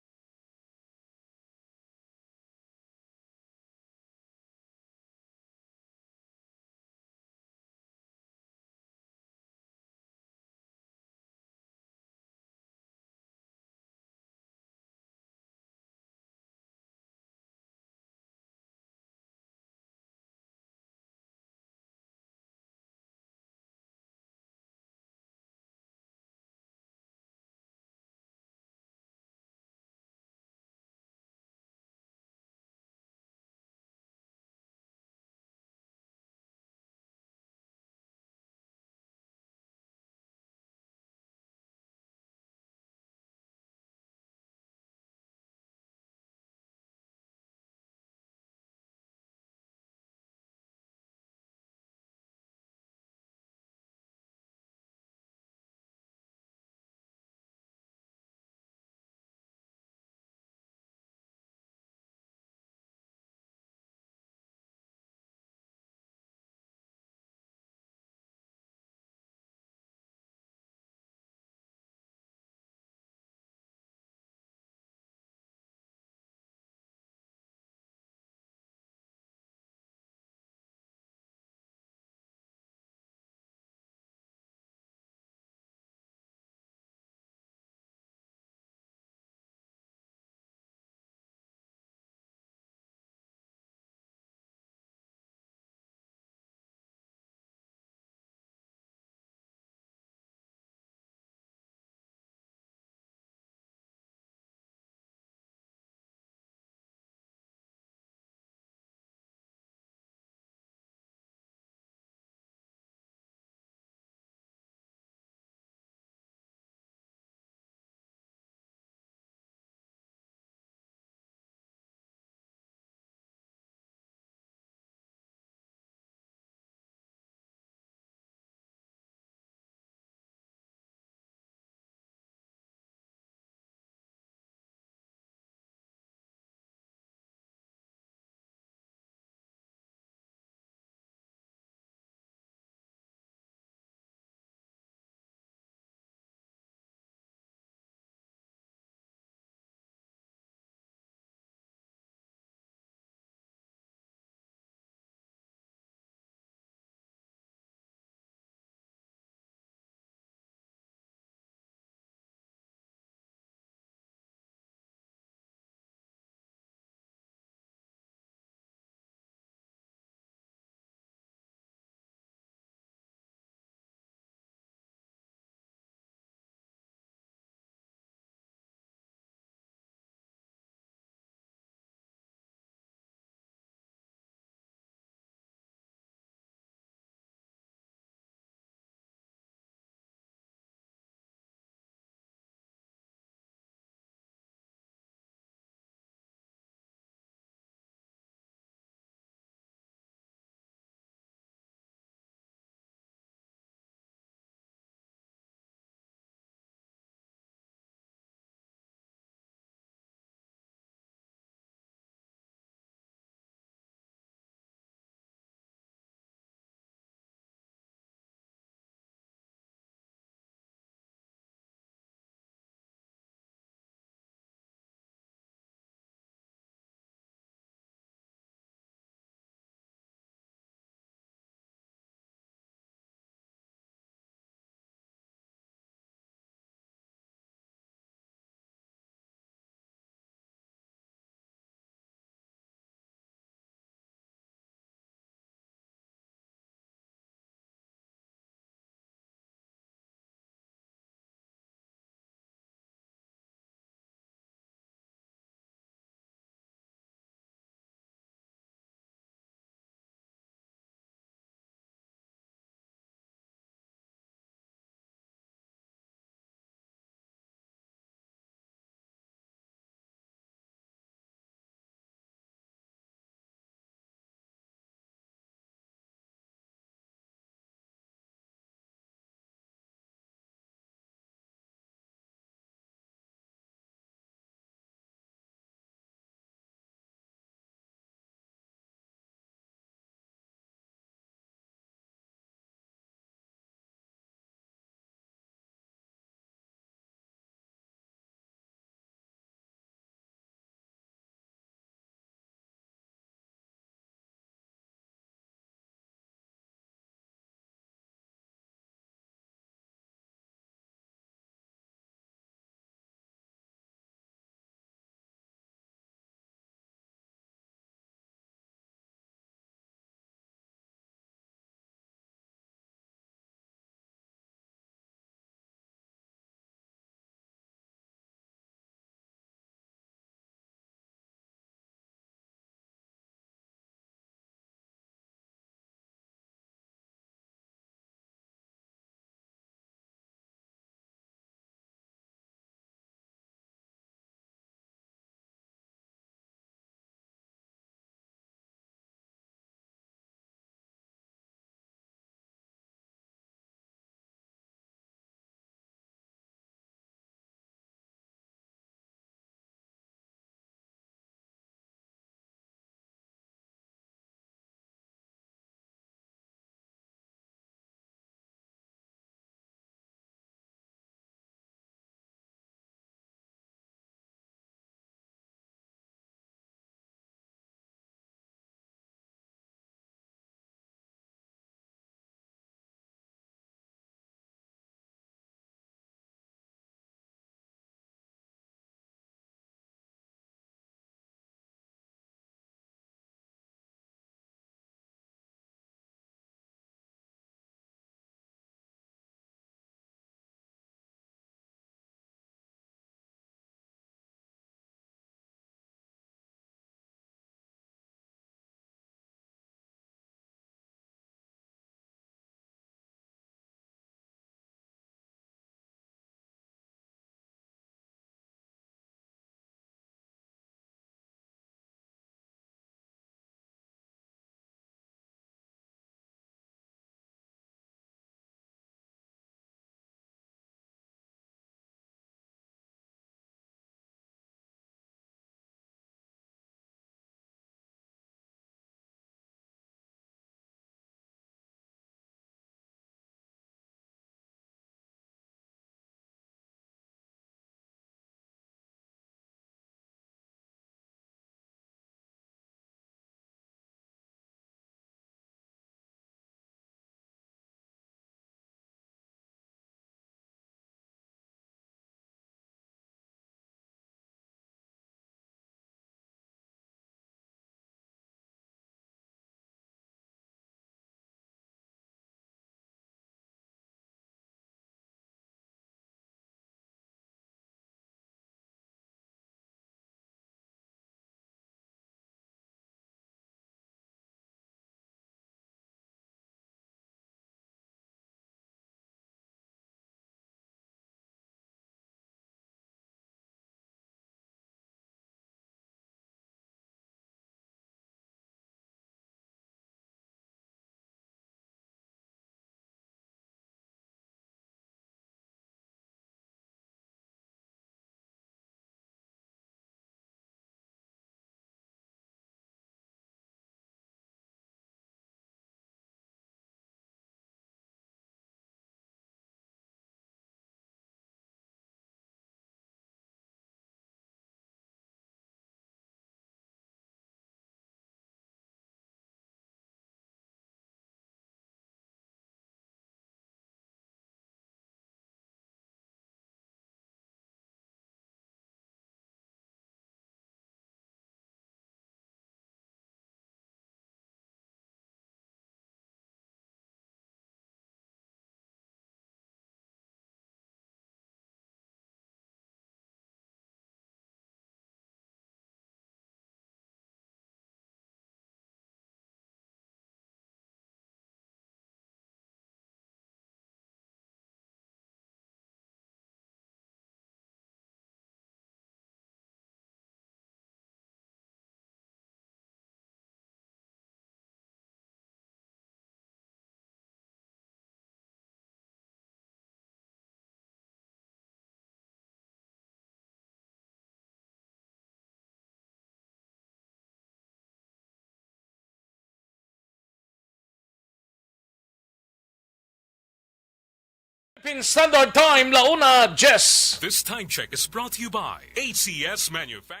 Philippine Standard Time, la una diez. This time check is brought to you by A C S Manufacturing.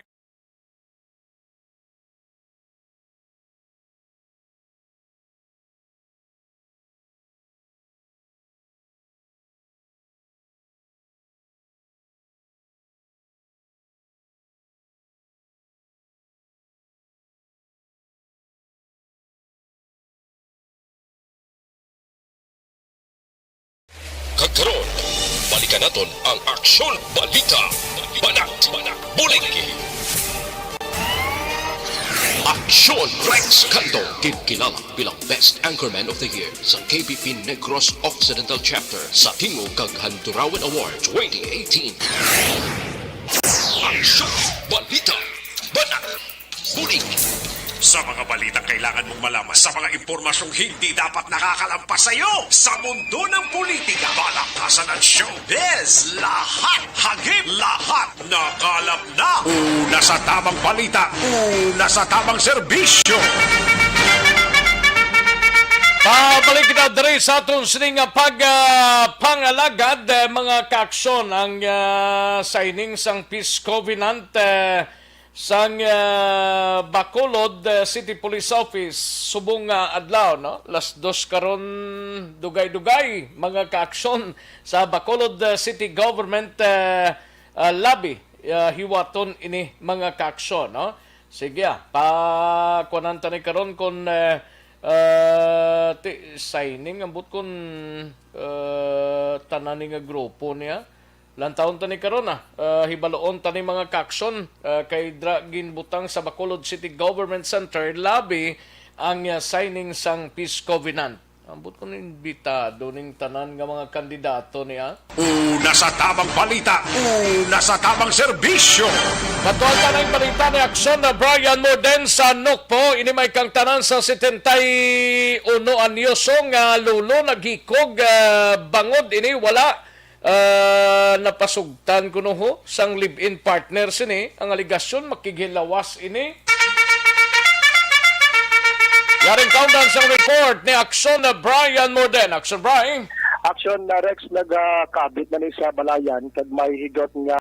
Kag karon, balikan naton ang Aksyon Balita. Banat, Banat, Bulig. Aksyon Rex Cando, ginkilala bilang Best Anchorman of the Year sa K P P Negros Occidental Chapter sa Tingog kag Handurawan Award twenty eighteen. Aksyon Balita. Banat. Bulig. Sa mga balitang kailangan mong malaman, sa mga impormasyong hindi dapat nakakalampas sa iyo, sa mundo ng politika, palakasan at showbiz, lahat, hagip, lahat, nakalap na. Una sa tamang balita, una sa tamang serbisyo. Pabalik kita diri sa aton sini nga pag, ah, pangalagad, eh, mga kaaksyon, ang, ah, signing sang peace covenant, eh, sang, ah, Bacolod, ah, City Police Office subong nga adlaw, no? Las dos karon, dugay-dugay, mga kaaksyon sa Bacolod, ah, City Government, ah, ah, Lobby. Ah, hiwaton ini, mga kaaksyon, no? Sige, ah, pakuanan ta ni karon kon, ah, ah, ti-, signing, ambot kon, ah, tanan ni nga grupo niya. Lantawon ta ni karon, ah. Ah, hibaluon ta ni, mga kaaksyon, ah, kay dra ginbutang sa Bacolod City Government Center Lobby ang, ah, signing sang peace covenant. Ambot kon imbitado ning tanan nga mga kandidato niya. Una sa tamang balita, una sa tamang serbisyo. Matuan ta ning balita ni Aksyon na Brian Morden sa Nokpo. Ini may kang tanan sa setenta y uno anyoso nga lolo naghikog, ah, bangod ini wala ah, napasugtan kuno ho sang live-in partner sini. Ang alegasyon, makighilawas ini. Yaring kaundan sang report ni Aksyon na Brian Morden. Aksyon, Brian. Aksyon na Rex, nagakabit na ni sa balayan kag may higot nga,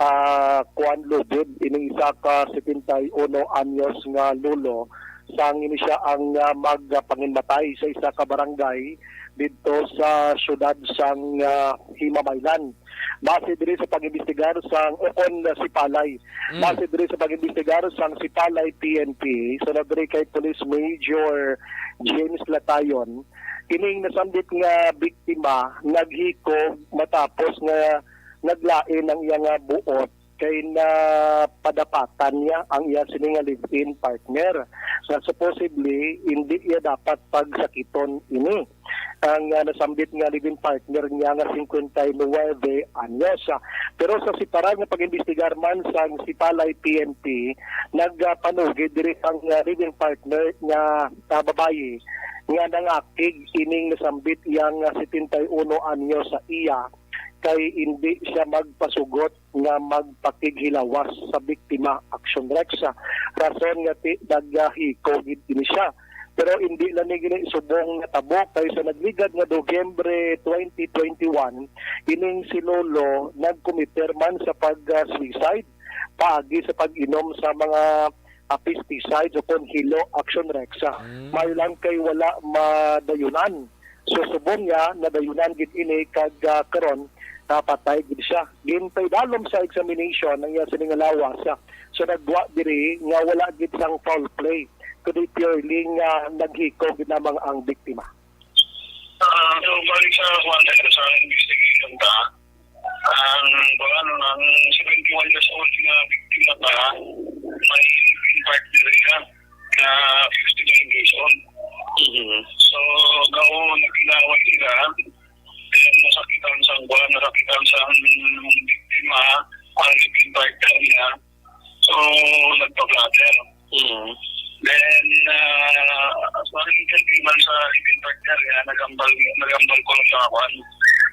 ah, kuan lubid ining isa ka setenta y uno anyos nga lolo sang ini siya ang, ah, magpanginmatay sa isa ka barangay didto sa siyudad sang, ah, Himamaylan. Base diri sa pag-imbestigar sang, o kon, ah, Sipalay. Mm. Base diri sa pag-imbestigar sang Sipalay P N P, sunod diri kay Police Major James Latayon, kining nasambit nga biktima naghikog matapos nga naglain ang iya nga buot kay napadapatan niya ang iya sini nga live-in partner nga supposedly hindi iya dapat pagsakiton ini. Ang, ah, nasambit nga live-in partner niya nga singkwenta y nuwebe anyos. Pero sa separal nga pag-imbestigar man sang Sipalay P N P, nagpanugid diri ang, ah, live-in partner nga, ah, babayi nga nangakig ining nasambit iyang, ah, setenta y uno anyos sa iya kay indi siya magpasugot nga magpakighilawas sa biktima, Action Rex, sa rason nga ti-, nagahikog gid ini siya. Pero indi lang ni gini subong natabo, kay sa nagligad nga Nobyembre twenty twenty-one, ining si Lolo nagkomiter man sa pag-suicide paagi sa pag-inom sa mga, ah, pesticides o kon hilo, Action Rex. Mm. Maayo lang kay wala madayunan. So, subong niya, nadayunan gid ini kag, ah, karon, napatay gid siya. Ginpaidalom sa examination ang iya sini nga lawas. So, nagwa diri nga wala gid sang foul play, kundi purely nga naghikog gid lamang ang biktima. Ah, so, balik sa kuwan, sa investigation ta, ang, ano, ang seventy-one years old nga biktima pa, may partner siya na fifty-nine years old. Mhm. So, daw nagkilaway sila, then nasakitan sa kuwan, nasakitan sa biktima, ang live-in partner niya. So, nagpa-brother. Mm. Then, ah, as far as interview man sa live-in partner niya, nagambal, nagambal ko sa kuwan.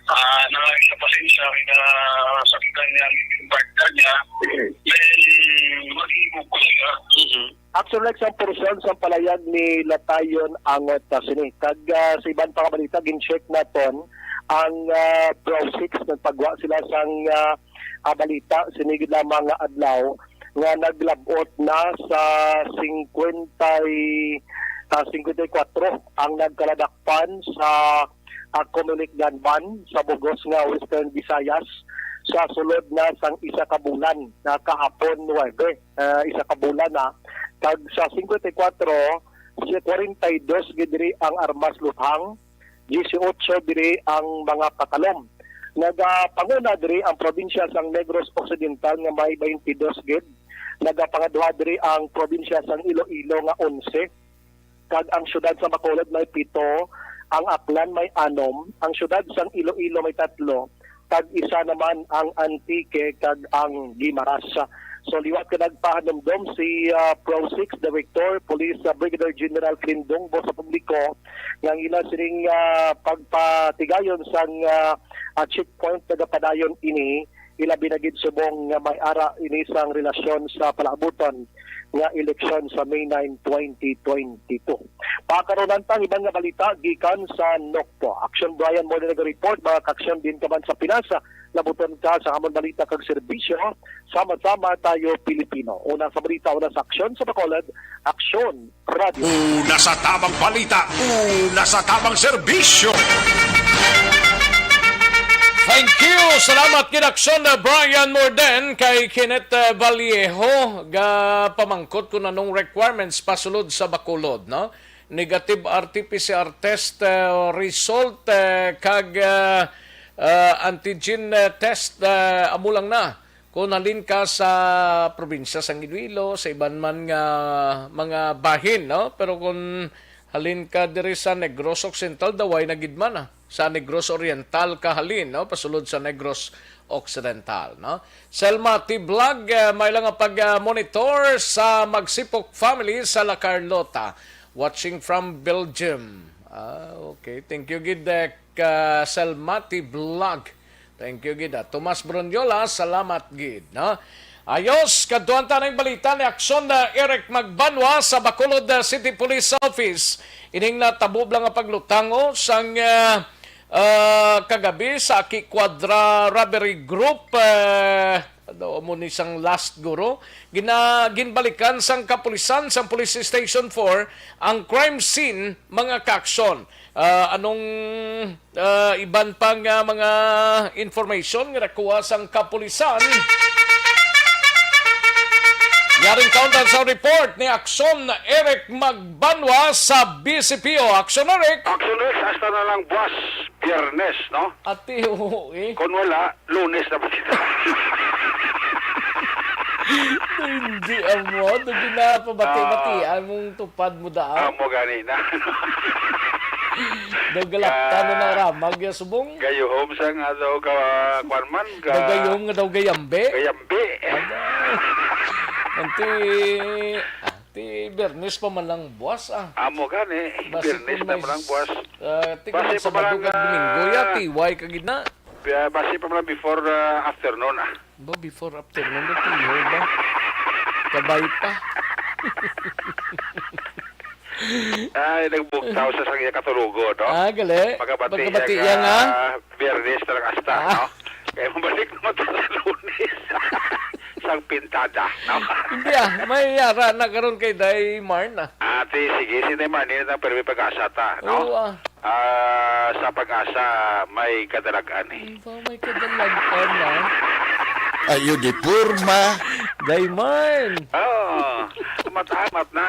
Ah, nangari sa pasensya, kaya sakitan niya ang live-in partner niya. Mm. Then, maghigog ko siya. Mm. Action Rex ang portion sa palayag ni Latayon Angot, ah, sini. Kag, ah, sa iban pa nga balita, gin-check naton Ang, ah, Pro six, nagpagwa sila sang, ah, ah, balita sini gid lamang nga adlaw nga naglab-ot na sa singkwenta, ah, singkwenta y kuwatro ang nagkaladakpan sa, ah, Comelec gunman sa bug-os nga Western Visayas sa sulod na sang isa ka bulan, na kahapon, Huwebes, ah, isa ka bulan na. Kag sa singkwenta y kuwatro, si kwarenta y dos gid diri ang armas luthang, disiotso diri ang mga patalom. Nagapanguna diri ang probinsya sang Negros Occidental nga may twenty-dos gid. Nagapangaduha diri ang probinsya sang Iloilo nga onse, kag ang siyudad sa Bacolod may pito, ang Aklan may anom, ang siyudad sang Iloilo may tatlo, kag isa naman ang Antique kag ang Guimaras. So, liwat ka nagpahanumdom si, ah, Pro six Director Police, ah, Brigadier General Clindong Bo sa publiko nga ang ila sining, ah, pagpatigayon sang, ah, ah, checkpoint nagapadayon ini, ilabi na gid subong nga may ara ini sang relasyon sa palaabuton nga eleksyon sa May nine, twenty twenty-two. Pakarunan pa ang iban nga balita gikan sa Nokpo. Action Brian mo na nag-report, mga kaaksyon din ka man sa Pinas. Labuton ka sa amon balita kag serbisyo. Sama-sama tayo, Pilipino. Una sa balita, una sa aksyon sa Bacolod, Aksyon Radio. Una sa tamang balita, una sa tamang serbisyo. Thank you. Salamat gid, Aksyon, uh, Brian Morden, kay Kenneth, uh, Vallejo, ga pamangkot kung anong requirements pasulod sa Bacolod, no? Negative R T P C R test, uh, result, uh, kag, uh, uh, antigen, uh, test, uh, amo lang na. Kung halin ka sa probinsya sang Iloilo, sa iban man nga mga bahin, no? Pero kung halin ka diri sa Negros Occidental, daway na gid man, ah. Sa Negros Oriental ka halin, no? Pasulod sa Negros Occidental, no? Selma T Vlog, eh, may lang nga pag-, ah, monitor sa Magsipok family sa La Carlota. Watching from Belgium. Ah, okay. Thank you gid, eh, ka Selma T Vlog. Thank you gid, ah. Tomas Brunyola, salamat gid, no? Ayos, kadtuan ta ning balita ni Aksyon na Eric Magbanwa sa Bacolod, ah, City Police Office. Ining natabo lang nga paglutango sang, ah, ah, kagabi sa Aki Cuadra Robbery Group, eh, ano mo ni sang last guro? Gina-, ginbalikan sang kapulisan sang Police Station four ang crime scene, mga kaaksyon. Ah, anong, ah, iban pa nga mga information nga nakuha sang kapulisan? Yaring kaundan sa report ni Aksyon Eric Magbanwa sa B C P O. Aksyon, Eric! Aksyon, Eric, hasta na lang buwas, Biyernes, no? Ati, oo, eh. Kung wala, Lunes na ba kita? Hindi, amo. Ito ginapabati-batian mong tupad mo daan. Amo gani na. Daw galakta na Ah. na ramag, ya, subong. Gayuhom sa nga daw ka, kwan man, ka Daw gayuhom nga daw gayambi. Gayambi. Aba. Anti, ah, ti Biyernes pa man lang buwas, ah. Amo gani, Basi Biyernes kung na may man lang s-, buwas. ah, ti kung Basi may pa man Sabado lang, kag Domingo, ya, ah, tiway ka gid na. Bi-, basi pa man before, ah, afternoon, ah. Ba, before afternoon, ba, tiyo ba? Kabay pa. Ay, nagbugtaw sa sang iya katulogo, no? Ah, gali. Pagkabati Pagkabati iya iya nga, nga. Biyernes na lang hasta, Ah. no? Kaya mabalik naman to sa Lunes. Sang pintada, no? Hindi, ah. May yara na karon kay Day Marna. Ate, sige, si Day Marna, yun ang permi pag-asa ta, no? Oo, ah. Ah, sa PAGASA may kadalag-an, eh. Ba, may kadalag-an, ah. Ayo di porma. Dayman. Oo, amat-amat na.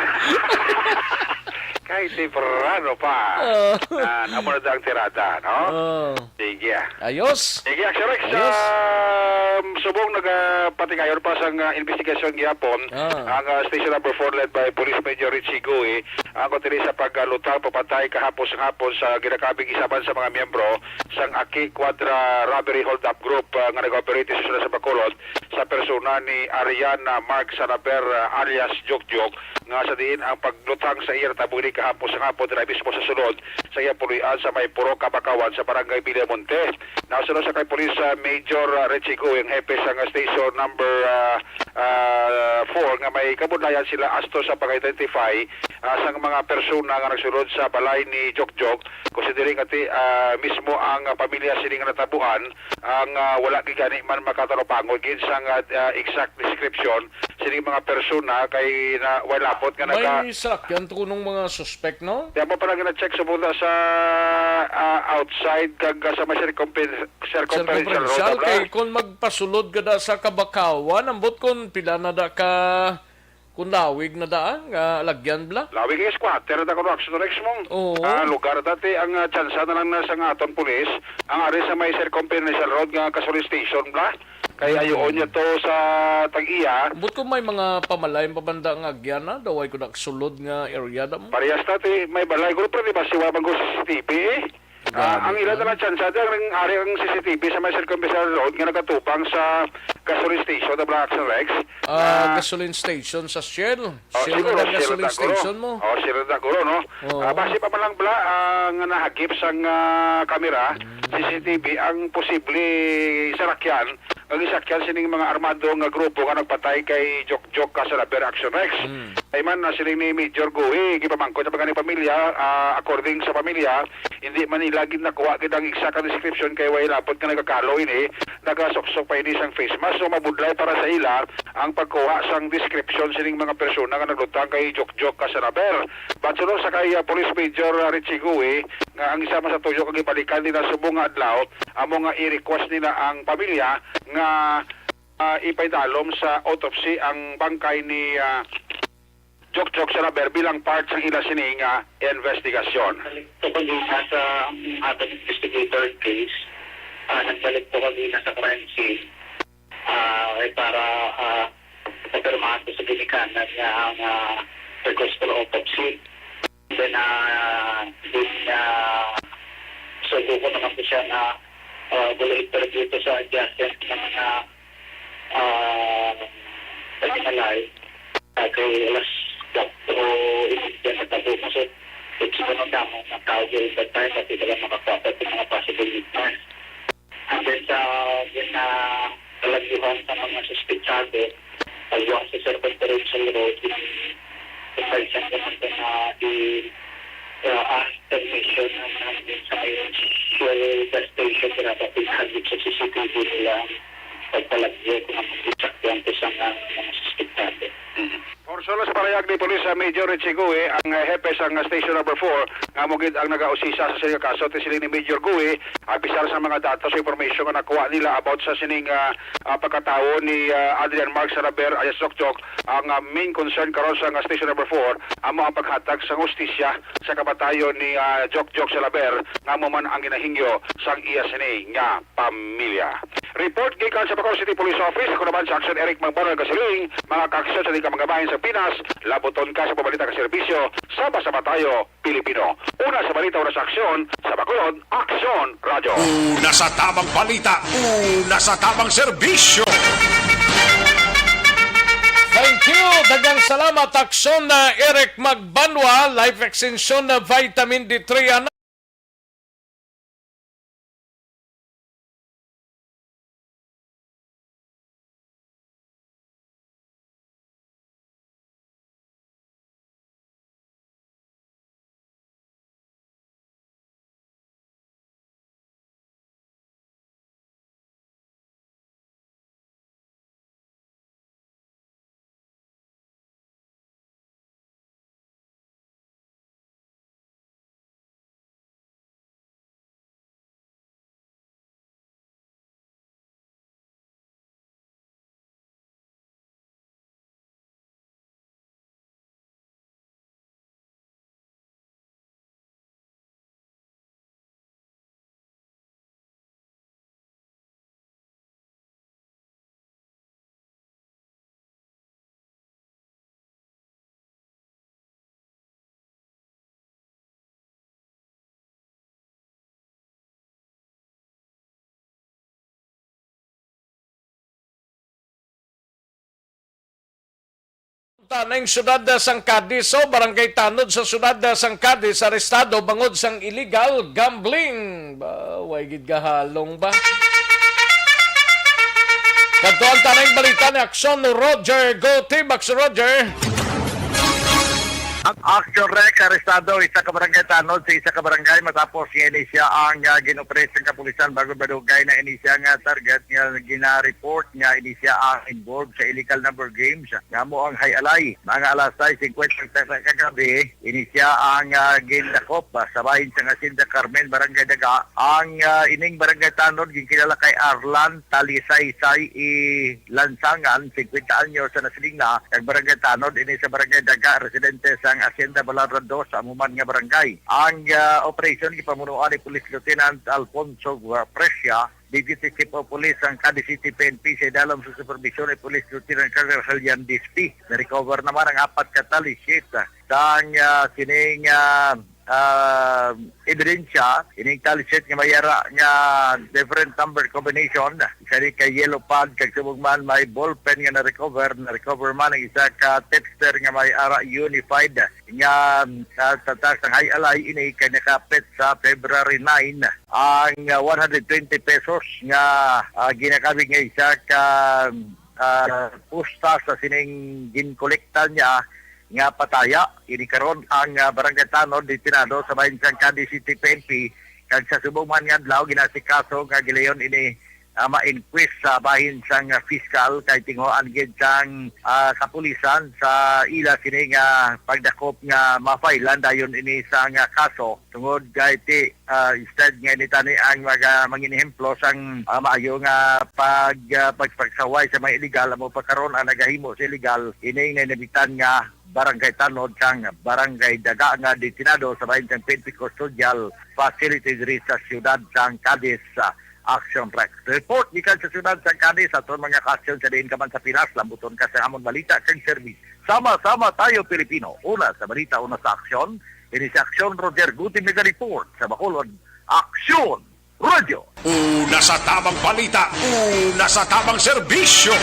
Kahit temprano pa. Oo. Ah, amo na ang tirada, no? Oo. Sige, ah. Ayos. Sige, Action Rex, Ayos. um, subong nagapatigayon pa sa, uh, investigasyon gihapon, Ah. ang, uh, Station Number Four led by Police Major Richie Gui, ang kuntili sa pagluthang papatay kahapon sa hapon sa ginakabig isaban sa mga miyembro sang Aki Cuadra Robbery Holdup Group, uh, nga nag-operate sa siyudad sa Bacolod sa persona ni Ariana Mark Salaber, uh, alias Jokjok, nga sa diin ang pagluthang sa iya natabo ini kahapon sa hapon dira mismo sa sulod sa iya puloy-an sa may Purok Kabakawan sa Barangay Villamonte. Nasunod sa kay Police, ah, Major, ah, Richie Gui, ang hepe sa nga station number, ah, ah, four nga may kabudlayan sila as to sa pag-identify, ah, sang mga persona nga nagsulod sa balay ni Jokjok, considering ati, ah, mismo ang, ah, pamilya sini nga natabuan ang, ah, wala gid gani man makatanupangon gid sang, ah, ah, exact description sining mga persona kay na, way labot nga naga- May salakyan to kunong mga suspect, no? Di mo pala gina-check sa buta sa, ah, outside kag, ah, sa may circumfer-, circumferential road, Circumferential, abla. Kay kung magpasulod ka da sa Kabakawan, ambot kung pila na da ka, kung lawig na da, ah, nga lagyan, bla? Lawig nga squatter na da kuno, Action Rex mo. Oo. Ah, lugar dati ang, ah, tsansa na lang na sa nga aton pulis, ang ari sa may circumferential road nga gasoline station, bla? Kay Hmm. ayoon niya to sa tag-iya. Ambot kung may mga pamalayan pa banda nga agyan na, daway ko nagsulod nga area da mo. Parehas dati, may balay. Guro, pero di ba siwa man ko C C T V, eh? Ah, ang ila na lang tsansa, di ang ari ang C C T V sa may circumferential road nga nagatubang sa gasoline station, the Black Action Rex. Ah, Ah, gasoline station sa Shell. Oh, Shell siguro, na Shell gasoline na guro. Station mo. Oh, Shell na guro, no? Oo. Ah, base pa man lang bala, ah, nga nahagip sang, ah, kamera, Hmm. C C T V, ang posible sarakyan, ang isakyan sining mga armado nga grupo nga nagpatay kay Jokjok Casalaver, Action Rex. Hmm. Ay man, na siling ni Major Gui, gipamangkot sa mga ni pamilya, ah, according sa pamilya, hindi man nila gid nakuha gid ang exact nga description kay way labot nga nagakalo ini, nagasuksok pa ini sang face mask. So, mabudlay para sa ila ang pagkuha sang description sining mga persona nga naglutang kay Jokjok Casalaver. But suno sa kay, ah, Police Major, ah, Richie Gui, nga ang isa man sa tuyo kag gibalikan nila subong nga adlaw, amo nga i-request nila ang pamilya nga, ah, ipaidalom sa autopsy ang bangkay ni, ah, Jokjok Casalaver bilang part sang ila sini nga investigasyon. Nagbalik to kanina sa ating investigator case. Ah, nagbalik to kanina sa crime scene. Ah, eh, para, ah, mapirmahan ko sa ginikanan nga ang, ah, request for autopsy. Then, ah, din, ah, sugo ko naman ko siya na, ah, wala interview to sa adjacent na mga, ah, paghinalay. Ah, kay alas kwatro inidya na tabo, kasi it's one of them, ang tao during that time, pati sila makakwapa sa mga possible witness. And then sa gina-, kalaguhan sa mga suspetsado, pagbuhat sa circumferential road, in-, in-, naman na i-, uh, ask permission ang namin sa may Shell gas station, para pinahagip sa C C T V nila ang pagpalagyo kung ang sakyan ko sa mga, mga suspetsado. Mhm. Porsyona sa pahayag ni Police, ah, Major Richie Gui, ang, ah, hepe sang, ah, Station Number Four, nga amo gid ang nagausisa sa sining kaso, ti siling ni Major Gui, ah, bisar sa mga datos o impormasyon nga nakuha nila about sa sining, ah, ah, pagkatawo ni, ah, Adrian Mark Casalaver alias Jokjok, ang, ah, main concern karon sa, ah, Station Number Four, amo ang paghatag sa hustisya sa kamatayon ni, ah, Jokjok Casalaver, nga amo man ang ginahingyo sang iya sini nga pamilya. Report gikan sa Bacolod City Police Office, ako naman sa Action Eric Magbanwa nagasiling, mga kaaksyon sa di ka magabahin sa Pinas, labuton ka sa pabalita ka serbisyo, sama-sama tayo, Pilipino. Una sa balita, una sa aksyon, sa Bacolod, Aksyon Radyo. Una sa tabang balita, una sa tabang serbisyo. Thank you. Daghang salamat, Aksyon na Eric Magbanwa, Life Extension na Vitamin D three, ano? Tanay ang siyudad sang Cadiz, o Barangay Tanod sa siyudad sang Cadiz, arestado bangod sang illegal gambling. Ba, way gid gahalong ba? Kadto ang tanang balita ni Aksyon Roger Gutibak. Si Roger. Ang Action Rec, arestado isa ka barangay tanod sa isa ka barangay matapos nga ini siya ang, ah, gin-operate sang kapulisan. Bangod madugay na ini siya nga target nga gina-report nga ini siya ang involved sa illegal number games nga amo ang Hay Alay. Mga alas sais singkwenta sa kagabi, ini siya ang, ah, gindakop, ah, sa bahin sang Hacienda Carmen, Barangay Daga. Ang, ah, ining barangay tanod ginkilala kay Arlan Talisaysay I Lansangan, singkwenta anyos, sa nasiling na kag barangay tanod ini sa Barangay Daga, residente sang Hacienda Balarra dos, sa amo man nga barangay. Ang, ah, operasyon gipamunuan ni Police Lieutenant Alfonso Presia, Deputy Chief of Police sang Cadiz City P N P, sa idalom sa supervision ni Police Lieutenant Colonel Helian Dispi. Na-recover naman ang apat ka tally sheet, ah, sang, ah, sining, ah, ah, ebidensya, ining tally sheet nga may ara nga different number combination, isa ni kay yellow pad, kag subong man may ballpen nga na-recover. Na-recover man ang isa ka tipster nga may ara unified nga, ah, tatak sang Hay Alay, ini kay nakapit sa February nine ang, ah, one hundred twenty pesos nga, ah, ginakabig nga isa ka, ah, pusta sa sining ginkolekta niya nga pataya. Ini karon ang, ah, barangay tanod, detenado sa bahin sang Cadiz City P N P, kag sa subong man nga adlaw ginasikaso nga gilayon ini, ah, ma-inquest sa bahin sang, ah, piskal, kay tinguhaan gid sang, ah, kapulisan sa ila sini nga pagdakop nga mafailan dayon ini sang, ah, kaso, tungod kay ti, ah, instead nga ini tani ang mga mangin ehemplo sang, ah, maayo nga pag, ah, pagpagsaway sa mga illegal, amo pa karon ang nagahimo sa illegal ining nanabitan nga barangay tanod sang Barangay Daga nga detenado sa bahin sang P N P Custodial Facility diri sa siyudad sang Cadiz. Ah, Action Rec. Report gikan sa siyudad sang Cadiz, aton mga ka-aksyon sa diin ka man sa Pinas, lambuton ka sa amon balita kag serbisyo. Sama-sama tayo, Pilipino. Una sa balita, una sa aksyon. Ini si Aksyon Roger Guti, mega report sa Bacolod. Aksyon Radio. Una sa tamang balita, una sa tamang serbisyo.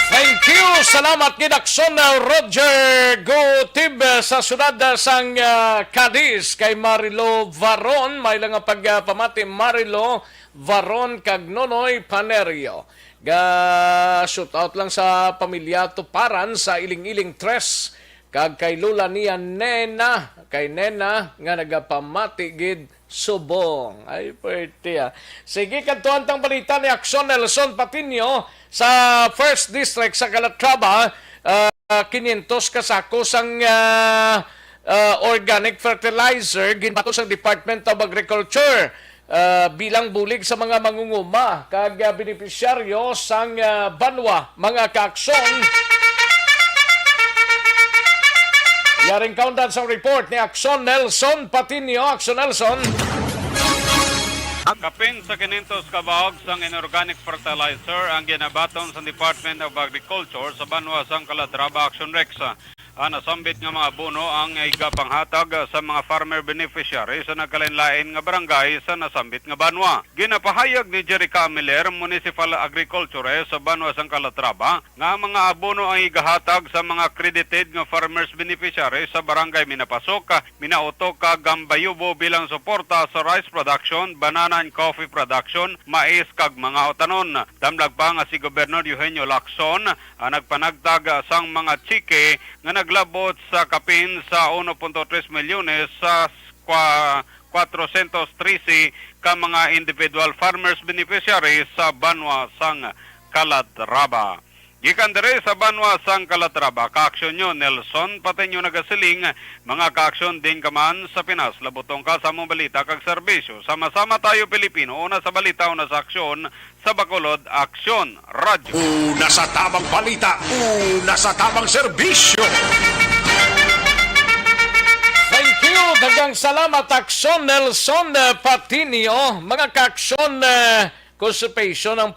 Thank you. Salamat gid, Aksyon, uh, Roger Gutib, uh, sa siyudad, uh, sang, uh, Cadiz, kay Marilo Varon. May lang nga pagpamati, Marilo Varon kag Nonoy Panerio. Ga shoot out lang sa pamilya Tuparan sa Iling-Iling tres, kag kay Lola niya Nena, kay Nena nga nagapamati gid subong. Ay, pwerte, ah. Sige, kadtuan tang balita ni Aksyon Nelson Patiño sa First District sa Calatrava. Ah, quinientos ka sako sang, ah, ah, organic fertilizer ginbato sang Department of Agriculture, ah, bilang bulig sa mga mangunguma kag, ah, benepisyaryo sang, ah, banwa, mga kaaksyon. Yaring kaundan sang report ni Aksyon Nelson Patiño. Aksyon Nelson. Kapin sa quinientos ka bahog sang inorganic fertilizer ang ginabaton sa Department of Agriculture sa banwa sang Calatrava, Action Rex. Ang nasambit nga mga abono ang igapanghatag sa mga farmer beneficiaries sa nagkalain-lain nga barangay sa nasambit nga banwa. Ginapahayag ni Jerica Amiler, Municipal Agriculturist sa banwa sang Calatrava, nga ang mga abono ang igahatag sa mga credited nga farmers beneficiaries sa barangay Minapasok, Minauto kag Gambayubo bilang suporta sa rice production, banana and coffee production, mais kag mga utanon. Damlag pa nga si Gobernador Eugenio Lacson ang nagpanagtag sang mga tseke nga naglabot sa kapin sa uno punto tres milyones sa kwa-, kwatrosyentos trese ka mga individual farmers beneficiaries sa banwa sang Calatrava. Gikan diri sa banwa sang Calatrava, kaaksyon nyo, Nelson Patiño nagasiling, mga kaaksyon din ka man sa Pinas, labutong ka sa among balita kag serbisyo. Sama-sama tayo, Pilipino, una sa balita, una sa aksyon, sa Bacolod Aksyon Radyo. Una sa tamang balita, una sa tamang serbisyo. Thank you. Daghang salamat, Aksyon Nelson, eh, Patiño. Mga kaaksyon, eh, constipation ang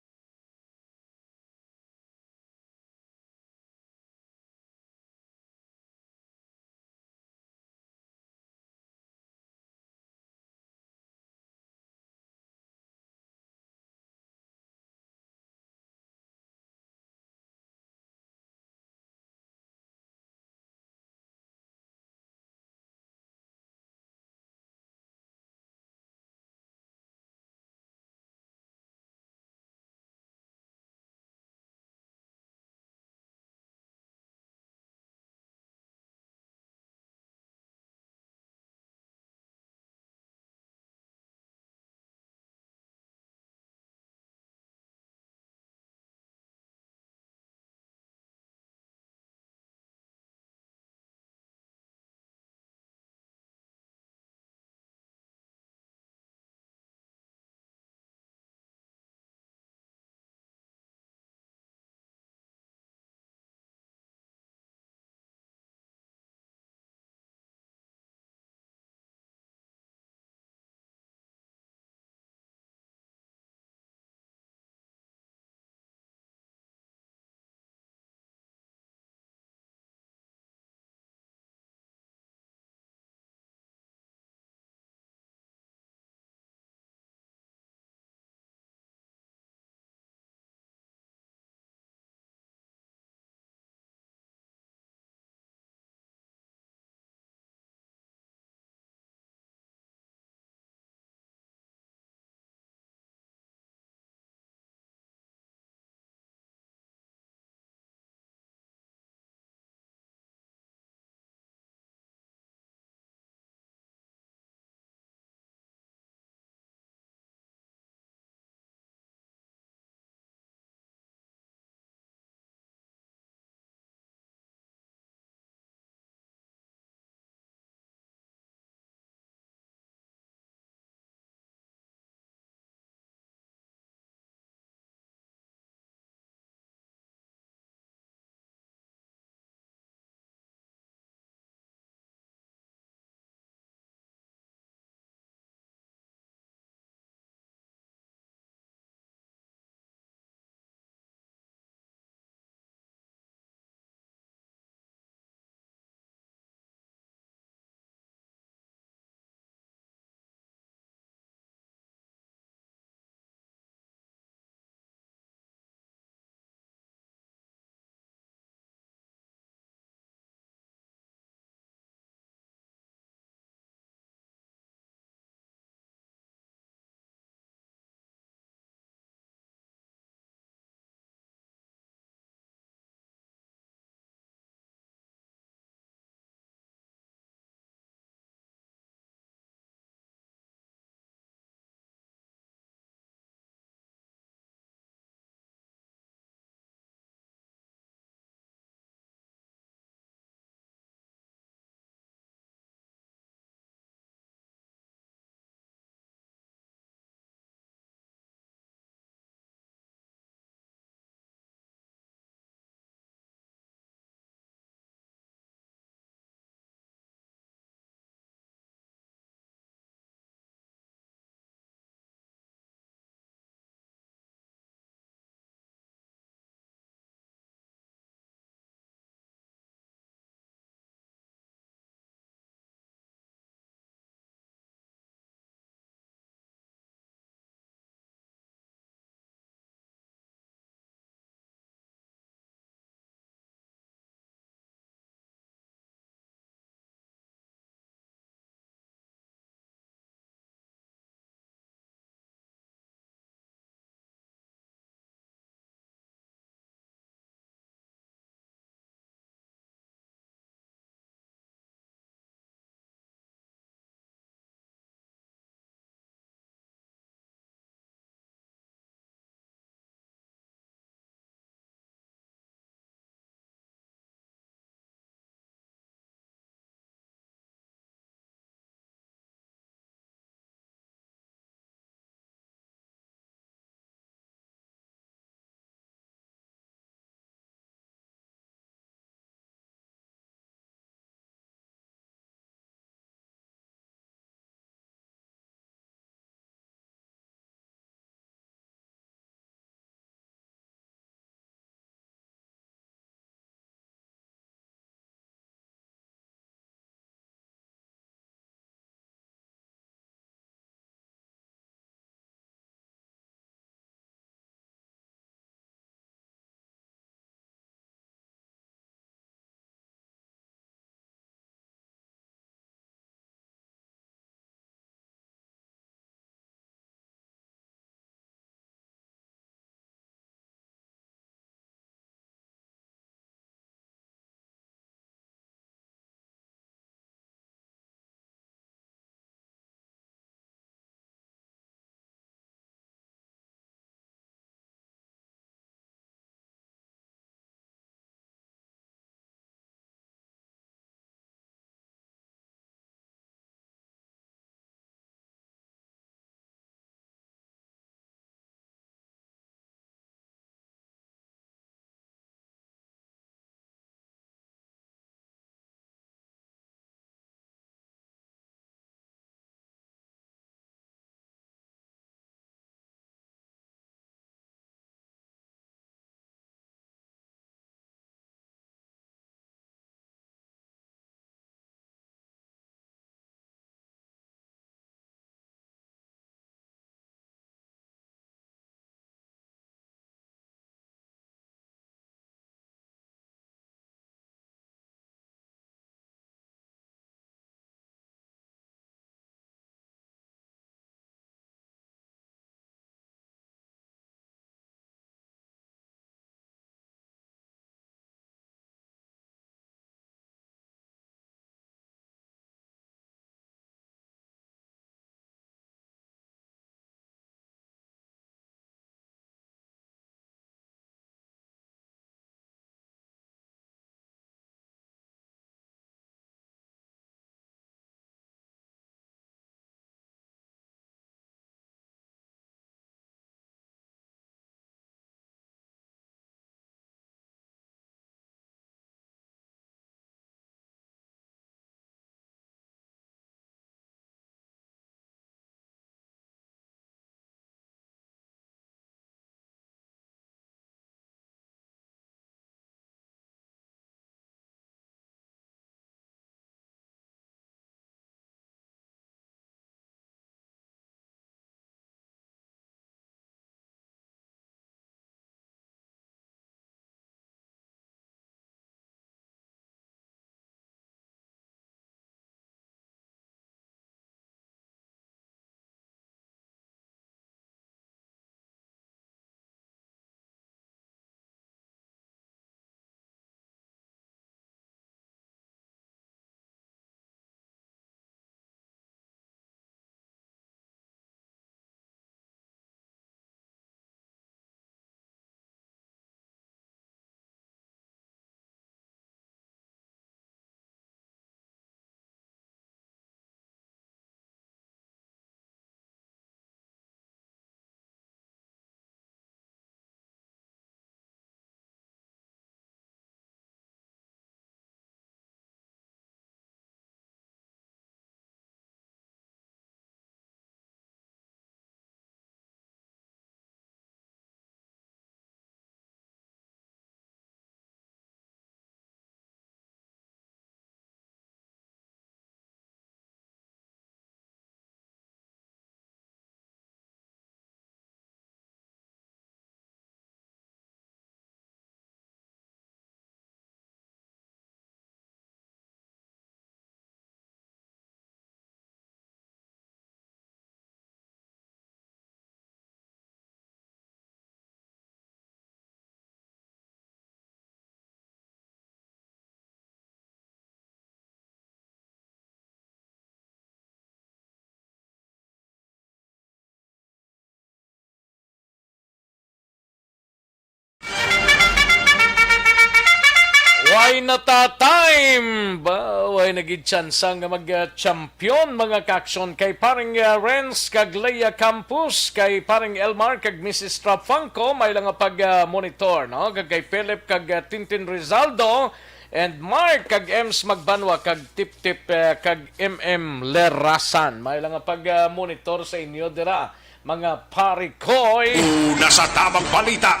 Ay nata time! Ba, way nagid tsansa nga mag-champion, mga kaaksyon, kay paring, ah, Renz kag Leia Campos, kay paring Elmar kag Missus Trafunco, may lang nga pag, ah, monitor, no? Kag kay Philip kag, ah, Tintin Rizaldo, and Mark kag Ems Magbanwa kag Tip-Tip, ah, kag M M Lerasan. May lang nga pag, ah, monitor sa inyo dira, mga pare koy. Una sa tamang balita,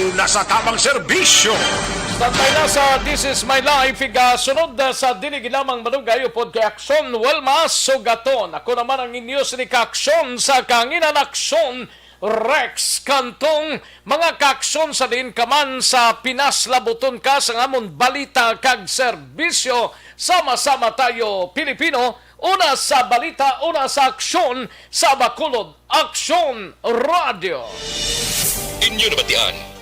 una sa tamang serbisyo. Bantay na sa This Is My Life, igasunod na sa dili lamang malugay upod kay Aksyon, well, masugaton. Ako naman ang inyo sini ka-aksyon sa kanginan, Aksyon Rex Cantong. Mga kaaksyon, sa diin ka man sa Pinas, labuton ka sa amon balita kag serbisyo. Sama-sama tayo, Pilipino, una sa balita, una sa aksyon, sa Bacolod Aksyon Radio. Inyo nabatian